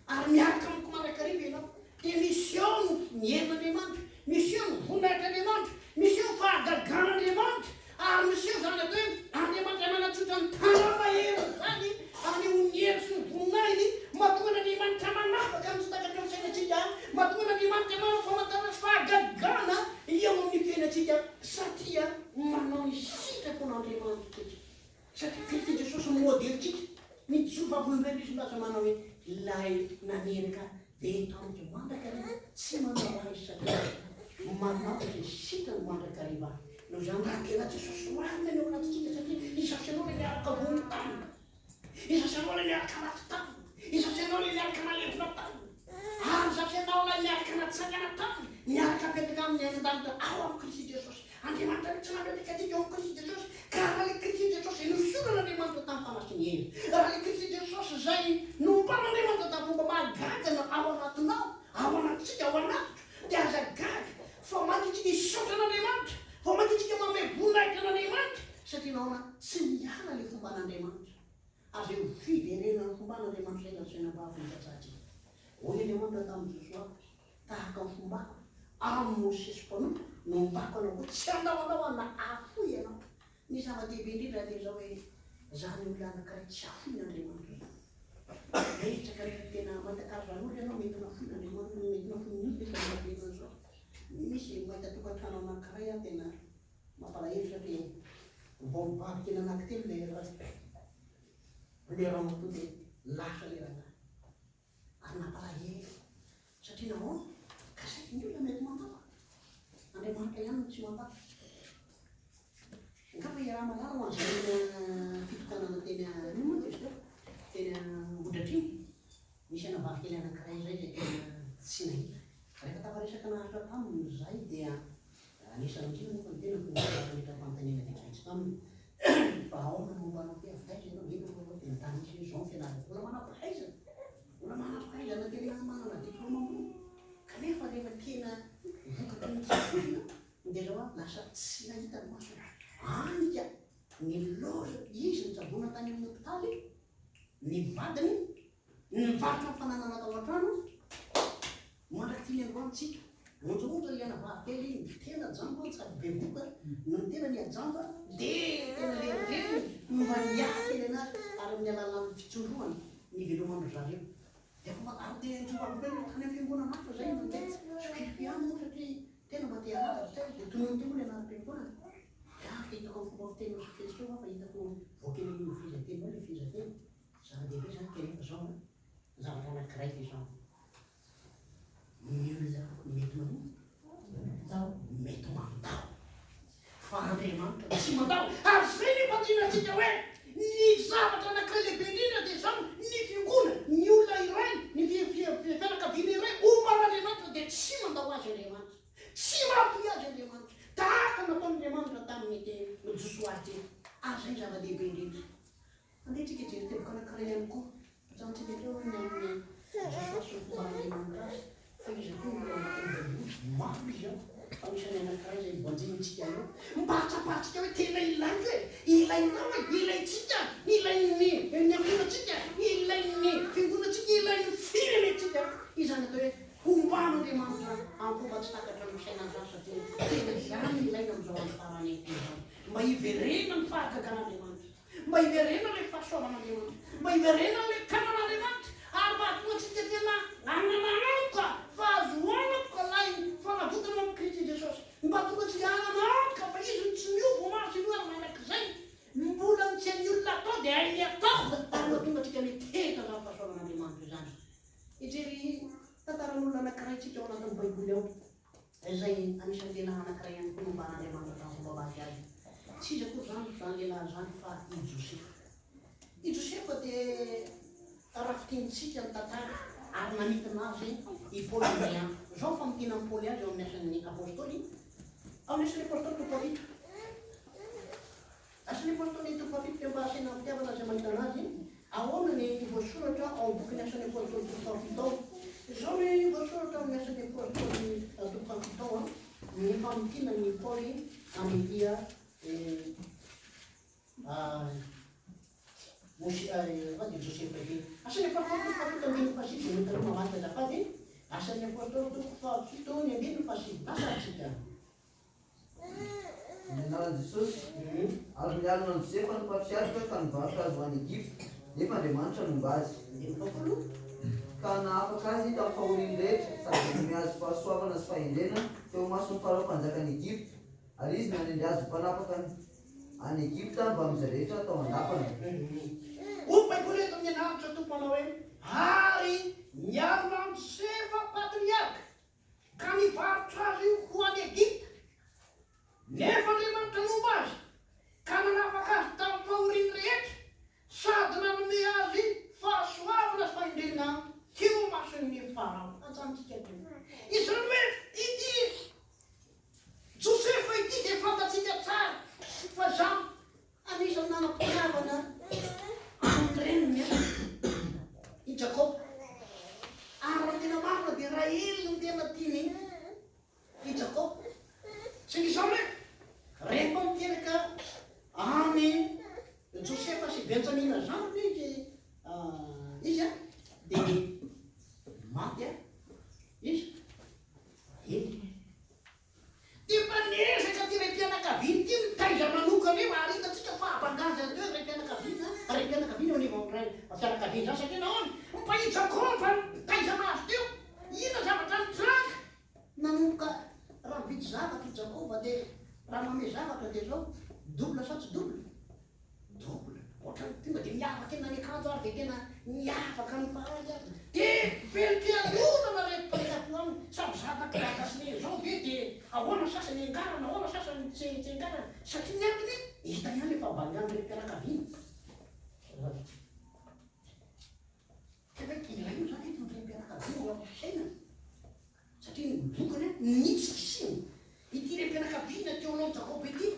ary miaraka amiko mandrakariva ianao, dia miseho ny herin'Andriamanitra, miseho ny voninahitr'Andriamanitra, miseho ny fahagagan'Andriamanitra, ary miseho izany atao hoe Andriamanitra manatsotra ny tanany mahery izany haneho ny hery sy ny voninahiny, matoa an'Andriamanitra manafaka ny tsy takatry ny fiainantsika, matoa an'Andriamanitra manao famantarana sy fahagagana eo amin'ny fiainantsika satria manao ny sitrapon'Andriamanitra isika, satria Kristy Jesosy no modelintsika, mijoro vavolombelona Izy milaza manao hoe ilay naniraka dia eto amiko mandrakariva, tsy manao ahy satria manao izay sitrany mandrakariva ahy. Noho izany raha tena Jesosy marina ny ao anatintsika satria izaho sy ianao ilay niaraka vono taminy, izaho sy ianao ilay niaraka maty taminy, izaho sy ianao ilay niaraka nalevina taminy, ary izaho sy ianao ilay niaraka natsangana taminy, niaraka apetraka aminy any an-danitra ao amin'i Kristy Jesosy. Andriamanitra mihitsy nametraka antsika ao amin'i Kristy Jesosy, ka raha ilay Kristy Jesosy izay nosoran'Andriamanitra tamin'ny Fanahy sy ny hery, raha ilay Kristy Jesosy izay nompan'Andriamanitra tamin'ny fomba mahagaga no ao anatinao, ao anatintsika, ao anatiko, dia aza gaga fa mainka isika hisaotra an'Andriamanitra, vao mainka isika manome voninahitra an'Andriamanitra, satria nahoana? Tsy miala ilay fomban'Andriamanitra. Ary izay ho fiverenan'ny fomban'Andriamanitra izay lazaina mba hahafantatrantsika. Hoy Andriamanitra tamin'i Josoa, Tahaka ny fombako amin'i Mosesy mpanompoko no ombako anao koa, tsy handao anao aho na hahafoy anao. Ny zava-dehibe indrindra dia izao hoe, izany olona anankiray tsy hafoin'Andriamanitra izany. Betsaka rehefa tena mahita karazan'olona ianao mety nafoin'Andriamanitra, mety nafoin'ny olona efa ela velona izao. Misy mahita tokantrano anankiray aho tena mampalahelo satria vao mibaby kely anankitelo ilay ilay ramatoa dia lasa ilay rangahy. Ary nampalahelo. Satria nahoana? Ka saiky ny olona mety mandao. Andriamanitra ihany no tsy mandao. Angamba iaraha-mahalala ho an'izay olona fitokanana teny ino moa izy teo? Teny Ambohidratrimo. Nisy anabavy kely anankiray izay izay tena tsy nahita. Rehefa tafaresaka naharitra taminy izahay dia anisan'ny indrindra moa fa ny tenako no nametra-panontaniana vitsivitsy taminy. Fa ahoana ny momba anao ity? Avy taiza ianao? Inona no atao? Dia nitany izy hoe izao ny fianarako. Mbola manam-pahaizana. Mbola manam-pahaizana tena manana diplôme ambony. Kanefa rehefa tena vokatry ny tsy ampoizina dia izao an, lasa tsy nahita ny masony. Anika ny loza, izy nitsaboana tany amin'ny hopitaly, ny vadiny nivarotra ny fananana tao an-trano, mandrak'ity ny androany tsy hita. Onjaonja ilay anabavy kely iny, tena jamba sady bevohoka, no ny tena nihajamba dia tena lerindreriny no mba niahy kely anazy ary amin'ny alalan'ny fitsorohana niveloman-dry zareo. Dia efa ary dia nitsopa-belona tany amin'ny fiangonana hafa izay nandeha. Sokiriko ihany moa satria tena mba te hahalala tena dia tonony teo moa ny anaram-piangonana. Dia afaka hitako amin'ny fomba fiteny sy fihetsika eo aho fa hitako voakelin' ny fehezanteny ao ilay fehezanteny. Zava-dehibe izany kanefa izao an, zavatra anankiray dia izao, ny olona. fomban'Andriamanitra azy fa iza koa no ao anatin'ny Baiboly? Maro izy ao fa misy any anankiray izay banjinintsika eo mba hahatsapantsika hoe tena ilaiko e, ilainao e, ilaintsika, ilain'ny ny ankohonantsika, ilain'ny fiangonantsika, ilain'ny firenentsika izany atao hoe homban'Andriamanitra amin'ny fomba tsy takatra ny fiainana izany satria tena izany no ilaina amin'izao andro farany izao mba hiverenan'ny fahagagan'Andriamanitra. Mba hiverenana ilay fahasoavan'Andriamanitra, mba hiverenana ilay tanan'Andriamanitra, ary mba hahatonga antsika tena hanana antoka fa azo antoka ilay fanavotana ao amin'i Kristy Jesosy, mba hahatonga antsika hanana antoka fa Izy no tsy miova omaly sy anio ary mandrakizay. Mbola ny tsy hain'ny olona atao dia hainy atao, ary mahatonga antsika mitehitra izany fahasoavan'Andriamanitra izany. Hijery tantaran'olona anankiray isika ao anatin'ny Baiboly ao. Izay anisan'ny lehilahy anankiray ihany koa nomban'Andriamanitra tamin'ny fomba maty azy. Tsy iza akory izany izany lehilahy izany fa i Josefa. I Josefa dia raha fintinintsika ny tantara ary namintina azy i Paoly indray andro. Izao ny famintinan'i Paoly azy ao amin'ny Asan'ny Apostoly, ao amin'ny Asan'ny Apostoly toko fahafito. Asan'ny Apostoly toko fahafito dia mba asaina am-pitiavana izay mahita anazy. Ahoana ny voasoratra ao amin'ny bokin'ny Asan'ny Apostoly toko fahafito ao? Izao ny voasoratra ao amin'ny Asan'ny Apostoly toko fahafito ao, ny famintinan'i Paoly an'ity Moshe, azafady, Josefa ity. Asan'ny Apostoly toko fahafito andininy fahasivy dia mety mamaky azafady. Asan'ny Apostoly toko fahafito ny andininy fahasivy. Lasa tsika. Ny anaran'i Jesosy. Ary nialona an'i Josefa ny patriarka ka nivarotra azy ho any Egypta, nefa Andriamanitra nomba azy. Andininy fahafolo. Ka nahafaka azy tamin'ny fahoriany rehetra, sady nanome azy fahasoavana sy fahendrena teo imason'i Farao mpanjakan'i Egypta, ary izy nanendry azy ho mpanapaka any Egypta mbamin'izay rehetra tao an-dapany. Hoy ny Baiboly eto amin'ny anaran'Atra Tompo manao hoe, Ary nialona an'i Josefa patriarka ka nivarotra azy ho any Egypta. Nefa Andriamanitra nomba azy, ka nanafaka azy tamin'ny fahoriany rehetra, sady nanome azy fahasoavana sy fahendrena teo imason'ny Farao. Ajanontsika hatreo. Izany hoe ity Josefa ity dia fantatsika tsara fa za anisan'ny nanam-pitiavana an'ny reniny i Jakoba. Ary raha tena marina dia Rahely no tena tiany i Jakoba. Saingy izao hoe rehefa niteraka an'i Josefa sy Benjamina zandriny izy izy dia maty izy Rahely. Dia mba niezaka ity raim-pianakaviana ity nitaiza manokana io ary hitantsika fa hampanganja an'ireo hoe raim-pianakaviana, raim-pianakaviana eo anivon'ny ray fianakaviana izany satria nahoana? Mba i Jakoba nitaiza anazy teo. Inona zavatra nitranga? Nanomboka raha mividy zavatra i Jakoba dia raha manome zavatra dia izao, double sa tsy double? Double. Ohatran'ny tonga dia miavaka eny ny akanjo ary dia tena miavaka ny farany ary. Dia velom-pialonana ireto mpiray-tampo aminy. Samy zanak'i dada sy neny izao ve dia ahoana ny sasany engarana, ahoana ny sasany tsy tsy engarana. Satria ny antony, hita ihany ilay fahabangany renim-pianakaviana. Tena hoe ilaina izany eto ny renim-pianakaviana eo amin'ny fiainana. Satria ny vokany an, ny tsy fisiany. Ity renim-pianakaviana teo alohan'i Jakoba ity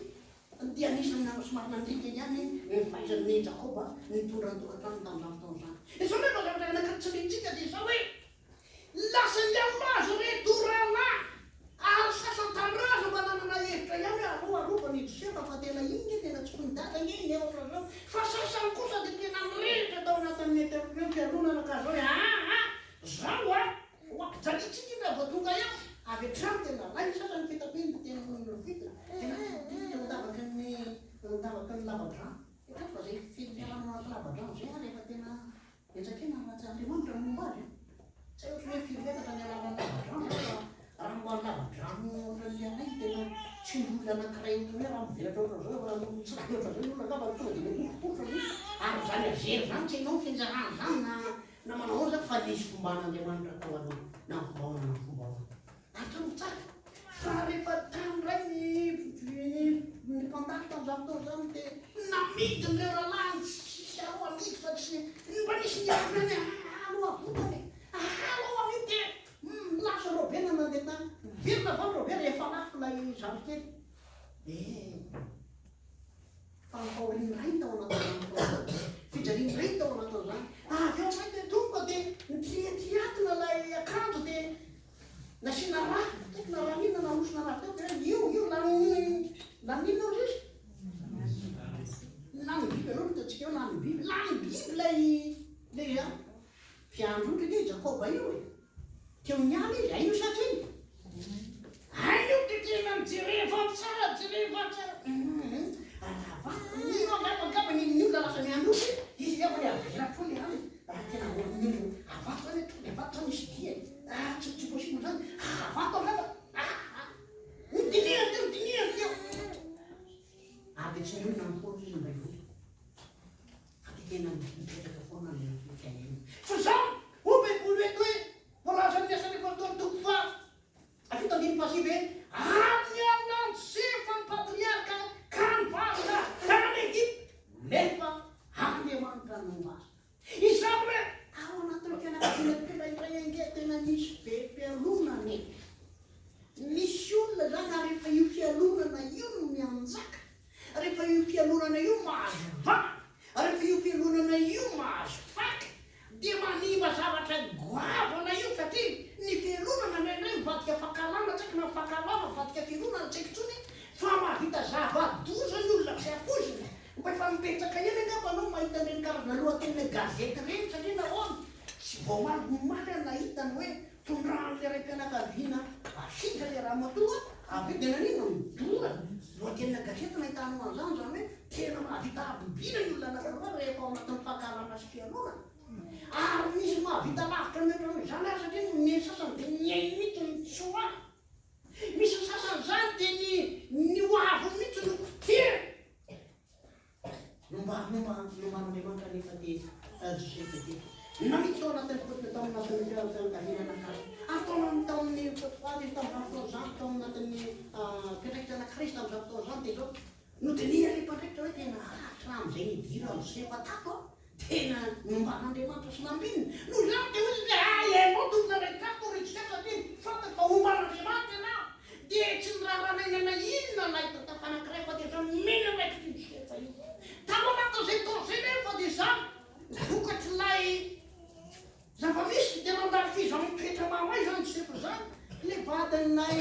dia anisan'ny nanao somary nandringa ihany ny fahaizan'i Jakoba nitondra ny tokantranony tamin'izany fotoana izany. Izao nefa zavatra anakaritsintsika dia izao hoe, Lasa nialona azy ireto rahalahy, ary sasany tamin'ireo aza mba nanana hevitra ihany hoe aleo arovana i Josefa fa tena iny nge tena tsy foin'i dada nge iny ohatran'izao, fa sasany kosa dia tena nirehitra tao anatin'ny interview fialonana ka zao hoe aa zao a, ho ampijaliantsika iny raha vao tonga eo, avy hatrany dia nalainy sasany ny fitapiny dia nolovitiny, dia natodiny teo an-davaky ny an-davaky ny lavadrano, eritrereto fa zay feno rano anaty lavadrano zay ary efa tena Betsaka eny raha tsy Andriamanitra no momba azy e! Tsy hay ohatran'ny hoe firy metatra ny halavan'ny lavadrano zany fa raha momba ny lavadrano ohatran'ny anay tena tsy ny olona anankiray ohatran'ny hoe raha mivelatra ohatran'izao raha mitsirano ohatran'izao ny olona angamba tonga dia mipofopofotra mihitsy ary izany azery izany tsy hainao ny fianjarany izany na na manao ahoana izany fa nisy fomban'Andriamanitra tao aloha na ny fomba ahoana na ny fomba ahoana ary trano tsara fa rehefa tany indray ny ny mpandalo tamin'izany fotoana izany dia namidin'ireo rahalahiny tsisy aloha amidy fa tsy mba nisy niavona ny aloha avotany e aloha amidy dia lasa Robena nandeha tany velona avy any Robena efa lafo ilay zandrikely eh Fa ny fahorian'ny rainy tao anatin'izany fotoana izany, fijalian'ny rainy tao anatin'izany. Avy eo indray dia tonga dia nitriatriatina ilay Andriamanitra ange i Jakoba io e. Teo niala izy, hain'io sa tsy hainy? Hain'io dia tena nijerevany tsara, jerevany tsara. Hum, raha mino angamba angamba ny ny olona lasa miandry hoe izy angamba le avela foana le any. Raha tena olona avato zany hoe tonga avato zany misy dia e. Ah, tsy tsy possible zany. Avato angamba. Ah, ah. Nodinihany teo, nodinihany teo. Ary dia tsy ny olona mifono izy ny Baiboly. Fa dia tena mipetraka foana ny fiainana. Fa izao, hoy Baiboly eto hoe, voalazan'ny Asan'ny Apostoly toko faha 79 hoe, Ary niala an'i Josefa ny patriarka ka nivarina tany Egypta, nefa Andriamanitra nomba azy. Izany hoe, ao anatin'ny fianakaviana tena iray ange tena misy be fialonana e. Misy olona izany ary rehefa io fialonana io no mianjaka, rehefa io fialonana io mahazo vahana, rehefa io fialonana io mahazo faka, dia manimba zavatra goavana io satria ny fialonana indraindray mivadika fankahalana tsy haiko na ny fankahalana mivadika fialonana tsy haiko intsony fa mahavita zava-doza ny olona tsy ampoizina. Mba efa mipetraka ihany angamba anao mahita an'ireny karazana lohatenina gazety ireny satria nahoana? Tsy vao omaly omaly aho nahita ny hoe tondrahan'ilay raim-pianakaviana asidra ilay ramatoa avy eo dia naninona? Nodorana. Lohatenina gazety nahitanao an'izany, izany hoe tena mahavita habibiana ny olona anankiray rehefa ao anatin'ny fankahalana sy fialonana. Ary misy mahavita lavitra mihoatra noho izany ary satria ny sasany dia ny ainy mihitsy no tsoahiny. Misy ny sasany izany dia ny ny ho aviny mihitsy no potehiny. Nomba nomba nomban'Andriamanitra anefa ity Josefa ity. Namita tao anatin'ny fotoana tao anatin'ny fianakaviana anankiray. Ary tao amin'ny tao amin'ny Potifara izy tamin'izany fotoana izany, tao anatin'ny mpiandraikitra anankiray izy tamin'izany fotoana izany dia izao. Nodinihan'ilay mpiandraikitra hoe tena hatramin'izay nidiran'i Josefa tato aho, Tena nomban'Andriamanitra sy nambinina. Noho izany dia hoy izy hoe, Ah, ianao tompon'andraikitra ato ry Josefa satria fantatro fa homban'Andriamanitra ianao. Dia tsy niraharaha na inona na inona ilay tantapa anankiray fa dia efa nomeny andraikitra io Josefa io. Tao anatin'izay fotoana izay nefa dia izany, vokatr'ilay Zava-misy dia nandalo fizahan-toetra mahamay izany Josefa izany. Ilay vadin'ilay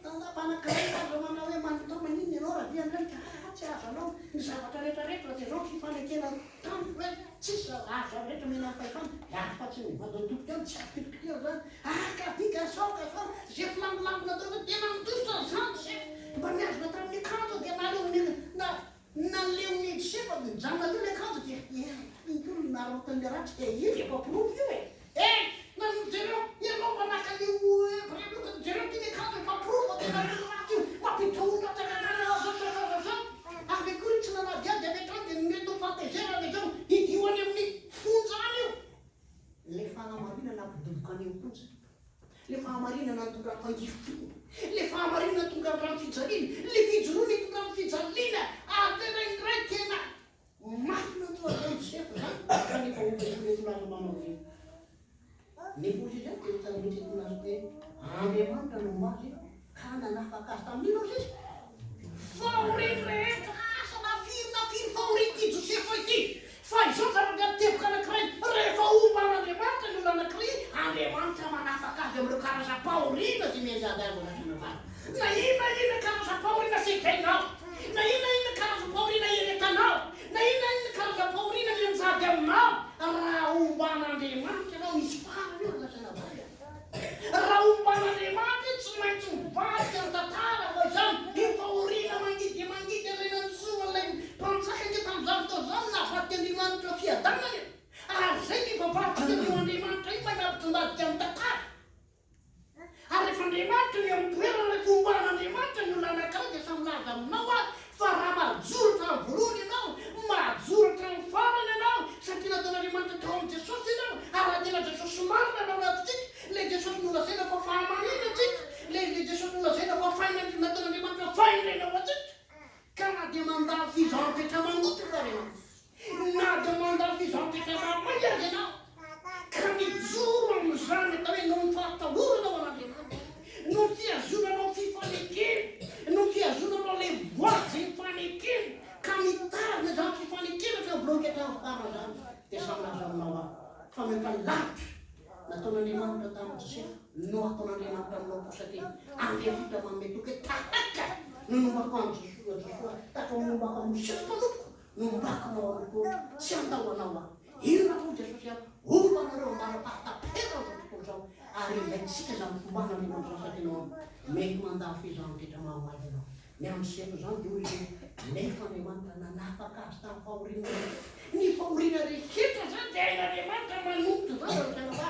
tandapa anankiray aza manao hoe manontao maninona ianao raha via ndray ka aa tsy azo anao ny zavatra rehetra rehetra dia izao ny fifanekena tamiko hoe tsisy azo rehetra omena ny fahefana afa tsy ny vadin'ny tompoko ihany tsy azo kitikitihana izany aa ka vy ka sao ka sao izay filangolango natao izay tena nandositra izany Josefa mba nihazona tamin'ny akanjo dia naleony na Naleon'i Josefa nijanona teo ilay akanjo dia eh, iny koa no narotin'ilay ratsy eh, io dia efa porofo io e! Eh, na jereo, ianao mba naka an'io hebreo io ka jereo ity ny akanjo efa porofo fa tena ratsy io, mampiditra olona an-tsakana zao zao zao zao zao. Avy akory tsy nanadihady avy hatrany dia mety ho fahatezerana dia zao hidio any amin'ny fonja any io. Ilay fanamarinana nampidoboka any am-ponja. Ilay fahamarinana nitondra fangirifiriana, ilay fahamarinana nitondra ny rano fijaliana, ilay fijoroana hitondra ny fijaliana, ary tena indray tena mafy nanjo an'i Josefa izany, kanefa hoy Baiboly eto milaza manao hoe, nefa hoy izy dia tsaroantsika eto milaza hoe, Andriamanitra nomba azy ka nanafaka azy tamin'inona hoy izy? Fahoriany rehetra, asa na firy na firy fahorian'ity Josefa ity, fa izao zavatra teboka anankiray, rehefa homba an'Andriamanitra ny olona anankiray, Andriamanitra manafaka azy amin'ireo karazam-pahoriana izay mianjady azy ao anatin'ny vava. Na inona na inona karazam-pahoriana sedrainao, na inona na inona karazam-pahoriana ieretanao, na inona na inona karazam-pahoriana mianjady aminao, raha homba an'Andriamanitra ianao, misy farany io ry lasanavavy a. Raha omban'Andriamanitra io tsy maintsy mivadika ny tantara fa izany io fahoriana mangidy dia mangidy ilay nanjo an'ilay mpanjaka ange tamin'izany fotoana izany navadik'Andriamanitra fiadanana e! Ary izay ny ivavahantsika amin'io Andriamanitra io mahay mampitondadika ny tantara. Ary rehefa Andriamanitra no eo amin'ny toerana rehefa omban'Andriamanitra ny olona anankiray dia samy milaza aminao aho fa raha mahajoro hatramin'ny voalohany ianao, mahajoro hatramin'ny farany ianao, satria nataon'Andriamanitra tao amin'i Jesosy ianao, ary raha tena Jesosy marina no ao anatintsika, ilay Jesosy nolazaina fa fahamarinana antsika, ilay ilay Jesosy nolazaina fa fainandri nataon'Andriamanitra fahendrena ho antsika, ka na dia mandalo fizahan-toetra mangotraka ary ianao, na dia mandalo fizahan-toetra mahamay aza ianao, ka mijoro amin'izany atao hoe noho ny fahatahorana ho an'Andriamanitra, noho ny fihazonanao fifanekena, noho ny fihazonanao ilay voady izay nifanekena, ka mitazona izany fifanekena hatramin'ny voalohany ka hatramin'ny farany izany, dia samy milaza aminao aho fa mihoatra lavitra nataon'Andriamanitra tamin'i Josefa no ataon'Andriamanitra aminao koa, satria Andriamanitra manome toky hoe tahaka ny nombako an'i Josoa, Josoa, tahaka ny nombako an'i Mosesy mpanompoko, nombako anao ary koa, tsy handao anao aho. Inona moa Jesosy a? Homba anareo ambara-pahataperan'izao tontolo izao. Ary ilaintsika izany fomban'Andriamanitra izany satria nahoana? Mety mandalo fizahana rehetra mahamay ianao. Ny amin'i Josefa izany dia hoy izy hoe, Nefa Andriamanitra nanafaka azy tamin'ny fahoriana rehetra. Ny fahoriana rehetra izany dia hain'Andriamanitra manomboka izany ry mpianabavy.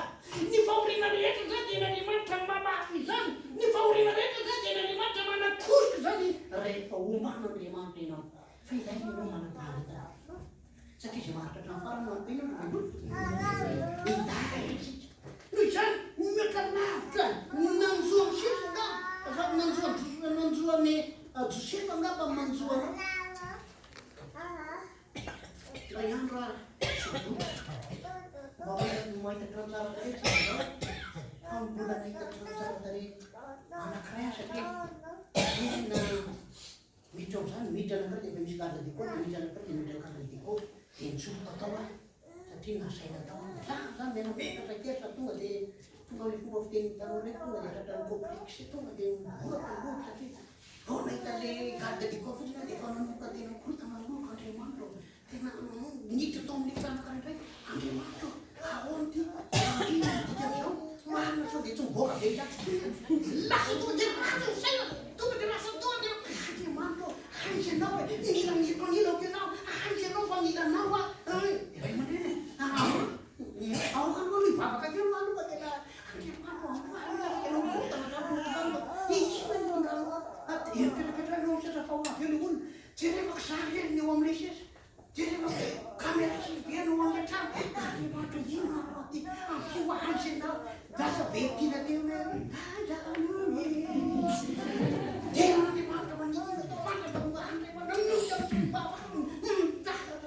Ny fahoriana rehetra izany dia hain'Andriamanitra mamafy izany. Ny fahoriana rehetra izany dia hain'Andriamanitra manakosoka izany rehefa oman'Andriamanitra ianao. Fa ilaina ianao manam-paharetana. Satria izay maharitra hatramin'ny farany no hampino ny Baiboly. Ilaina isika. Noho izany, mihoatra lavitra ny nanjo an'i Josefa angamba, fa nanjo an'i nanjo an'i Josefa angamba ny manjo anao. Iray andro ary, sabotsy, mba mahita trano tsara tarehy tsy izao, fa mbola nahita trano tsara tarehy anankiray aho satria tena Miditra ao zany, miditra anankiray dia efa misy garde du corps, dia miditra anankiray dia miditra garde du corps, dia nitsofoka tao aho satria nasaina tao aho. Za zany menamenatra kely fa tonga dia tonga ilay fomba fitenin'ny tanora ireto tonga dia tratran'ny complexe, tonga dia mihoraka ny lohako satria vao nahita ilay garde du corps fotsiny aho dia efa nanomboka tena korontana ny lohako, Andriamanitra ô, tena niditra tao amin'ny efitra anankiray indray, Andriamanitra ô, ahoana ity, inona no dikan'izao, marina sao dia tsy mivoaka velona ato intsony, lasa tonga dia ratsy ny fiainana, tonga dia lasa tonga dia Andriamanitra ô, aiza ianao e, mila ny eto anilako ianao, aiza ianao fa mila anao aho, ray aman-dreny e, aoka aloha aloha hivavaka kely aloha aloha fa tena Andriamanitra ô, amboary aloha fa tena mikorontana zany ny tokantrano, inona no hitondranao ahy, dia mipetrapetraha eo amin'ny seza fa ho avy eo ilay olona, jerevako za irery ny eo amin'ilay seza. Jereo fa camera surveillée no ao an-trano. Andriamanitra inona no aty? Ampio azy ianao. Lasa be tiana teo hoe aiza no izy. Tena Andriamanitra manina fantatra fa Andriamanitra minoka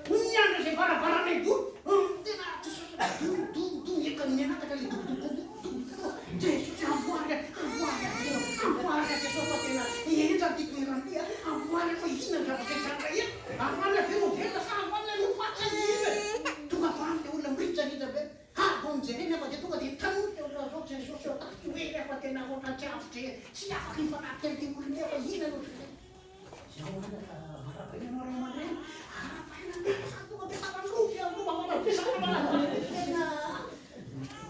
miandry izay varavarana ivoho. Tena do do do eka mianakatra le do do do do do. Jesosy amboary amboary amboary Jesosy fa tena henjana ity toerana ity. Amboary fa inona ny zavatra hitranga eto? Androany avy eo no velona sa androany ilay nofaty sa inona e? Tonga avy any ilay olona mirinjarija be, ha vao nojereny aho fa dia tonga dia tanohy eo ohatran'izao Jesosy eo taty hoe aho fa tena ohatran'ny tsy avotra e, tsy afaka hifanatrika amin'ity olona ity aho fa inona no ohatran'izay? Izao anaka, arahabaina ianao ray aman-dreny, arahabaina mihitsy izany tonga dia taran'ovy aho no mba manao tena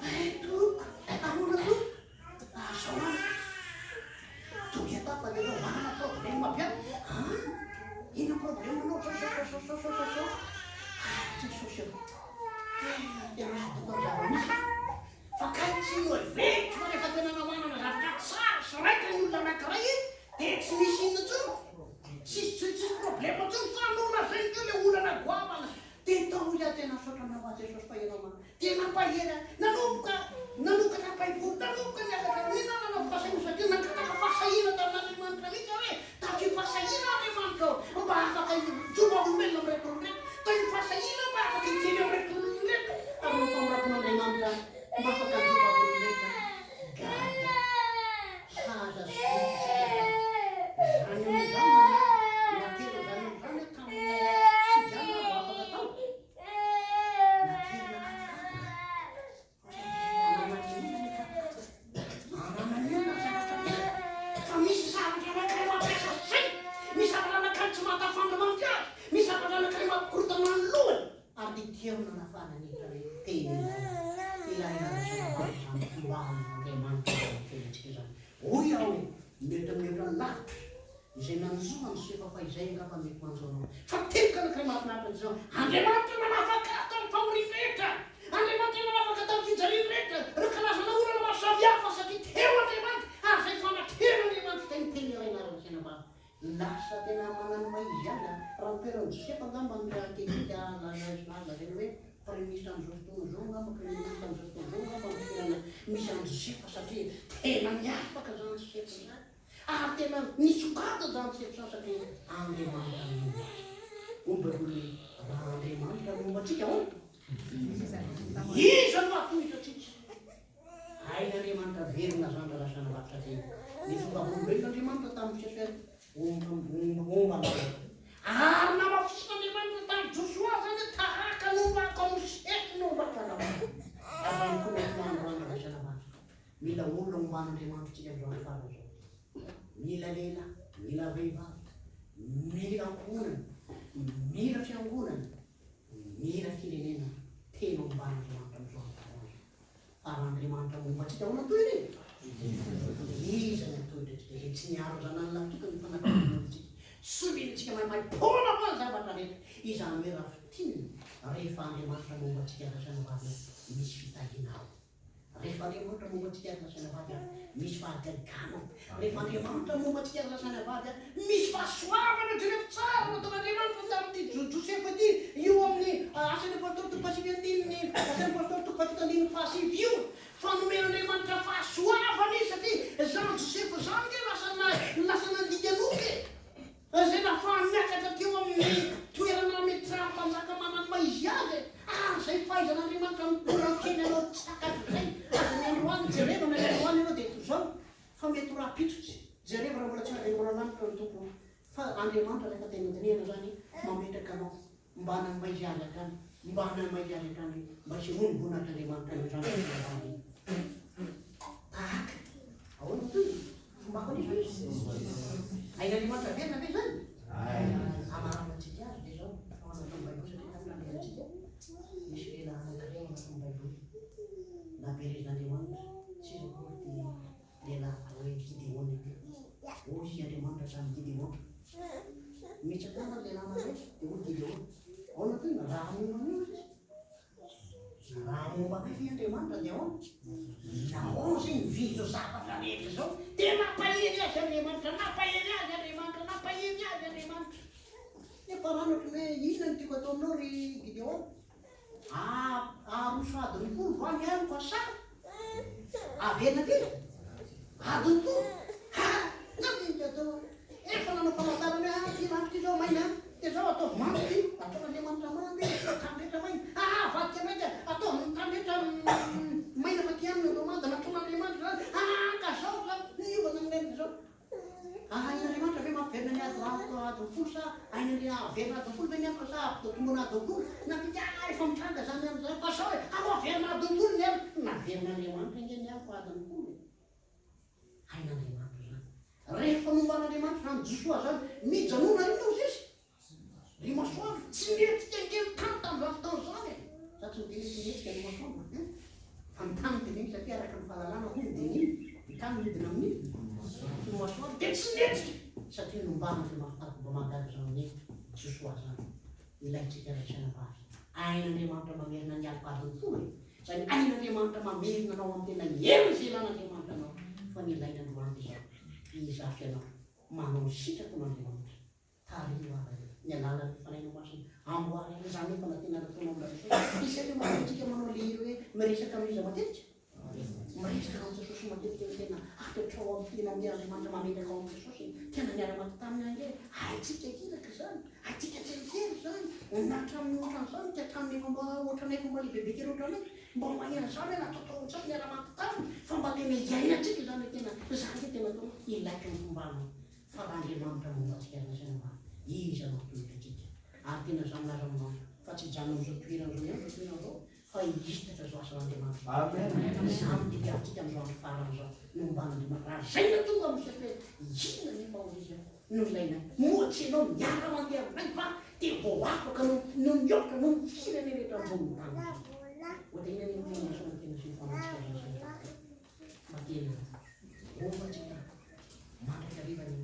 eh tompoko, ahoana tompoko? Zao anaka, tonga eto aho fa tena manana problème be aho, an? Inona problème anao zao zao zao zao zao zao zao? Ah Jesosy ô, tena tena sodoka ny zava-misy fa kay tsy noheveriko fa rehefa tena namanana zavatra tsara sy raitra ny olona anankiray dia tsy misy inona intsony, tsisy tsisy problème intsony fa nolazainy teo ilay olana goavana. Dia tao hoy aho tena misaotra anao aho Jesosy fa ianao ma dia nampahery ahy nanomboka nanokatra baiboly nanomboka niakatra nihinana nanao fahasahiana satria nangataka fahasahiana tamin'Andriamanitra mihitsy aho hoe takio fahasahiana Andriamanitra ô mba afaka hijoro vavolombelona amin'ireto olona ireto takio fahasahiana mba afaka hiteny amin'ireto olona ireto ary ny famindrampon'Andriamanitra mba afaka hijoro vavolombelona gaga sahaza sy voky isika zany olona izany na tena zany olona izany Tamin'ny fifidianana vao afaka atao na toerana katrokatroka. Ohatran'ny ananan'ny olona ny katrokatroka. Ananan'ny olona ny zavatra rehetra. Fa misy zavatra anankiray mampiasa saina, misy zavatra anankiray tsy mahatafandry azy, misy zavatra anankiray mampikorontana ny lohany. Ary dia teo no nanafahana ny hevitra hoe tena ilaina, ilaina ara-tsaina izany fomban'Andriamanitra izany fiainantsika izany. Hoy aho hoe, mety mihoatra lavitra Izay nanjo an'i Josefa fahizay angamba mety manjo anao. Fa teboka anankiray mahafinaritra dia izao, Andriamanitra nanafaka ahy tamin'ny fahoriany rehetra. Andriamanitra nanafaka tamin'ny fijaliany rehetra, ireo karazana olana maro samihafa satria teo Andriamanitra ary izay fanatrehan'Andriamanitra izay no tena iray laharana fiainam-bava. Lasa tena manana ny maha izy azy raha ny toeran'i Josefa angamba no raha ankehitriny dia azo lazaina hoe Praiminisitra amin'izao fotoana izao angamba, Praiminisitra amin'izao fotoana izao angamba no toerana misy an'i Josefa satria tena miavaka izany Josefa izany. Ary tena nisongadina izany tsy eto satria Andriamanitra no momba azy. Hoy ny Baiboly hoe, Raha Andriamanitra no momba antsika, ahoana? Iza no hahatohitra antsika? Hain'Andriamanitra velona izany rahalahy sy anabavy satria ny vavolombelona Andriamanitra tamin'i Mosesy hoe, Homba anao aho. Ary namafisin'Andriamanitra tamin'i Josoa izany hoe, Tahaka ny hombako an'i Mosesy no hombako anao. Ary izany koa no entina androany rahalahy sy anabavy. Mila olona omban'Andriamanitra isika amin'izao andro farany izao. Mila lehilahy, mila vehivavy, mila ankohonana, mila fiangonana, mila firenena. Tena omban'Andriamanitra amin'izao andro izao. Fa raha Andriamanitra momba antsika, ahoana tohiny e? Iza no hatohitra antsika? Izay tsy niaro ny Zanany lahitokany fa natolony ho antsika. Soliny antsika maimaim-poana koa ny zavatra rehetra. Izany hoe raha fintinina, rehefa Andriamanitra momba antsika ary lazaina vady hoe misy fitahiana ao. Rehefa Andriamanitra momba antsika ary lazaina vady ary misy fahagagana ao. Rehefa Andriamanitra momba antsika ary lazaina vady ary misy fahasoavana. Jereo tsara ny nataon'Andriamanitra tamin'ity Josefa ity, io amin'ny Asan'ny Apostoly toko fahasivy andininy, Asan'ny Apostoly toko fahafito andininy fahasivy io, fa nomen'Andriamanitra fahasoavana izy satria izany Josefa izany ange lasa lasa nandika nofy e! Izay nahafahany niakatra teo amin'ny toerana nametrahan'ny mpanjaka manana ny maha izy azy e! Ary izay fahaizan'Andriamanitra mitondra ny fiainanao tsy takatr'izay aza ny androany jereva na ny androany ianao dia toy izao fa mety ho rahampitso tsy jereva raha mbola tsy avy any mbola lanitra ny Tompo fa Andriamanitra rehefa tena dinihana izany mametraka anao mba hanana ny maha izy azy hatrany mba hanana ny maha izy azy hatrany mba hisehoan'ny voninahitr'Andriamanitra eo izany fivavahana io tahaka ahoana toy Fombako anefa izy. Hain'Andriamanitra averina ve izany? Hamaranantsika azy dia izao, ao anatin'ny Baiboly satria tamin'ny nandrehantsika, misy lehilahy anankiray ao anatin'ny Baiboly, nampielezin'Andriamanitra, tsy iza akory ity lehilahy atao hoe Gideona ity. Hoy izy Andriamanitra tamin'i Gideona, Mitsangàna ry lehilahy mahery, dia hoy Gideona, Ahoana toy ny raha momba an'io izy? Raha momba anay ve Andriamanitra dia ahoana? Nahoana izay nividy izao zavatra rehetra izao? Dia nampahery azy Andriamanitra, nampahery azy Andriamanitra, nampahery azy Andriamanitra. Nefa ranatro hoe inona no tiako atao aminao ry Gideona? Aroso adiny folo va ny amiko sa averina firy? Adiny folo? Ha! Nandinika atao. Efa nanao famantarana hoe ah, ty rano ty zao maina, dia zao ataovy mando ty, ataon'Andriamanitra mando e, tany rehetra maina. Ah, avadika mainty, ataovy ny tany rehetra maina fa ty ihany no atao mando, nataon'Andriamanitra zany. Ah, ka zao zany, niova zany ny zao. Ah, hain'Andriamanitra ve mampiverina ny ady rano adiny folo sa hain'Andria averina adiny folo ve ny alina sa ampitombona adiny folo? Nampita ah, efa mitranga zany andro zany fa sao e, aleo averina adiny folo ny alina. Naverin'Andriamanitra ange ny aliko adiny folo e. Hain'Andriamanitra izany. Rehefa nomban'Andriamanitra izany Josoa izany, mijanona inona hozy izy? Ry masoandro, tsy nihetsika ange ny tany tamin'izany fotoana izany e! Za tsy miteny hoe tsy nihetsika ny masoandro an! Fa ny tany teneniko satria araka ny fahalalana hono dia ny ny tany mihodina amin'ny ny masoandro dia tsy nihetsika satria nomban'Andriamanitra tamin'ny fomba mahagaga izany Josoa izany. Ilaintsika ray sy anabavy. Hain'Andriamanitra mamerina ny alok'adiny folo e! Izany hain'Andriamanitra mamerina anao amin'ny tena heriny izay ilan'Andriamanitra anao. Fa ny ilaina androany dia izao, hizafy ianao manao ny sitrapon'Andriamanitra. Tariho ary ny alalan'ny Fanahinao Masina. Amboary ahy. Izany hoe fanantenana ataonao amin'i Jesosy. Isika ve matetika manao ilay hira hoe miresaka amin'iza matetika? Miresaka amin'i Jesosy matetika ny tena apetraho amin'ny tena amin'ny Andriamanitra mametraka ao amin'i Jesosy. Tena miara-maty taminy ange. Haintsika iraka izany. Haintsika tsianjery izany. Na hatramin'ny ohatran'izany ka hatramin'ny efa mba ohatranay efa mba lehibebe kely ohatranay. Mba mahay an'izany hoe natao tao an-tsaina miara-maty taminy. Fa mba tena iainantsika izany hoe tena izany ve tena atao hoe ilaiko ny fombanao. Fa raha Andriamanitra momba antsika ry lazaina mba iza no hatohitra antsika? Ary tena izaho milaza aminao fa tsy hijanona amin'izao toerana izao ihany izao toerana izao fa hihitatra izao asan'Andriamanitra izao. Izany no tediavintsika amin'izao andro farany izao, ny momban'Andriamanitra. Raha izay no tonga Mosesy hoe inona anefa hoy izy no ilainay? Moa tsy ianao miara-mandeha aminay va dia vao afaka no no mihoatra noho ny firenena rehetra ambonin'ny tany izao? Ohatra inona anefa no handraisana tena sy ny fanahintsika ry lazaina? Fa tena rovantsika mandrakariva ny.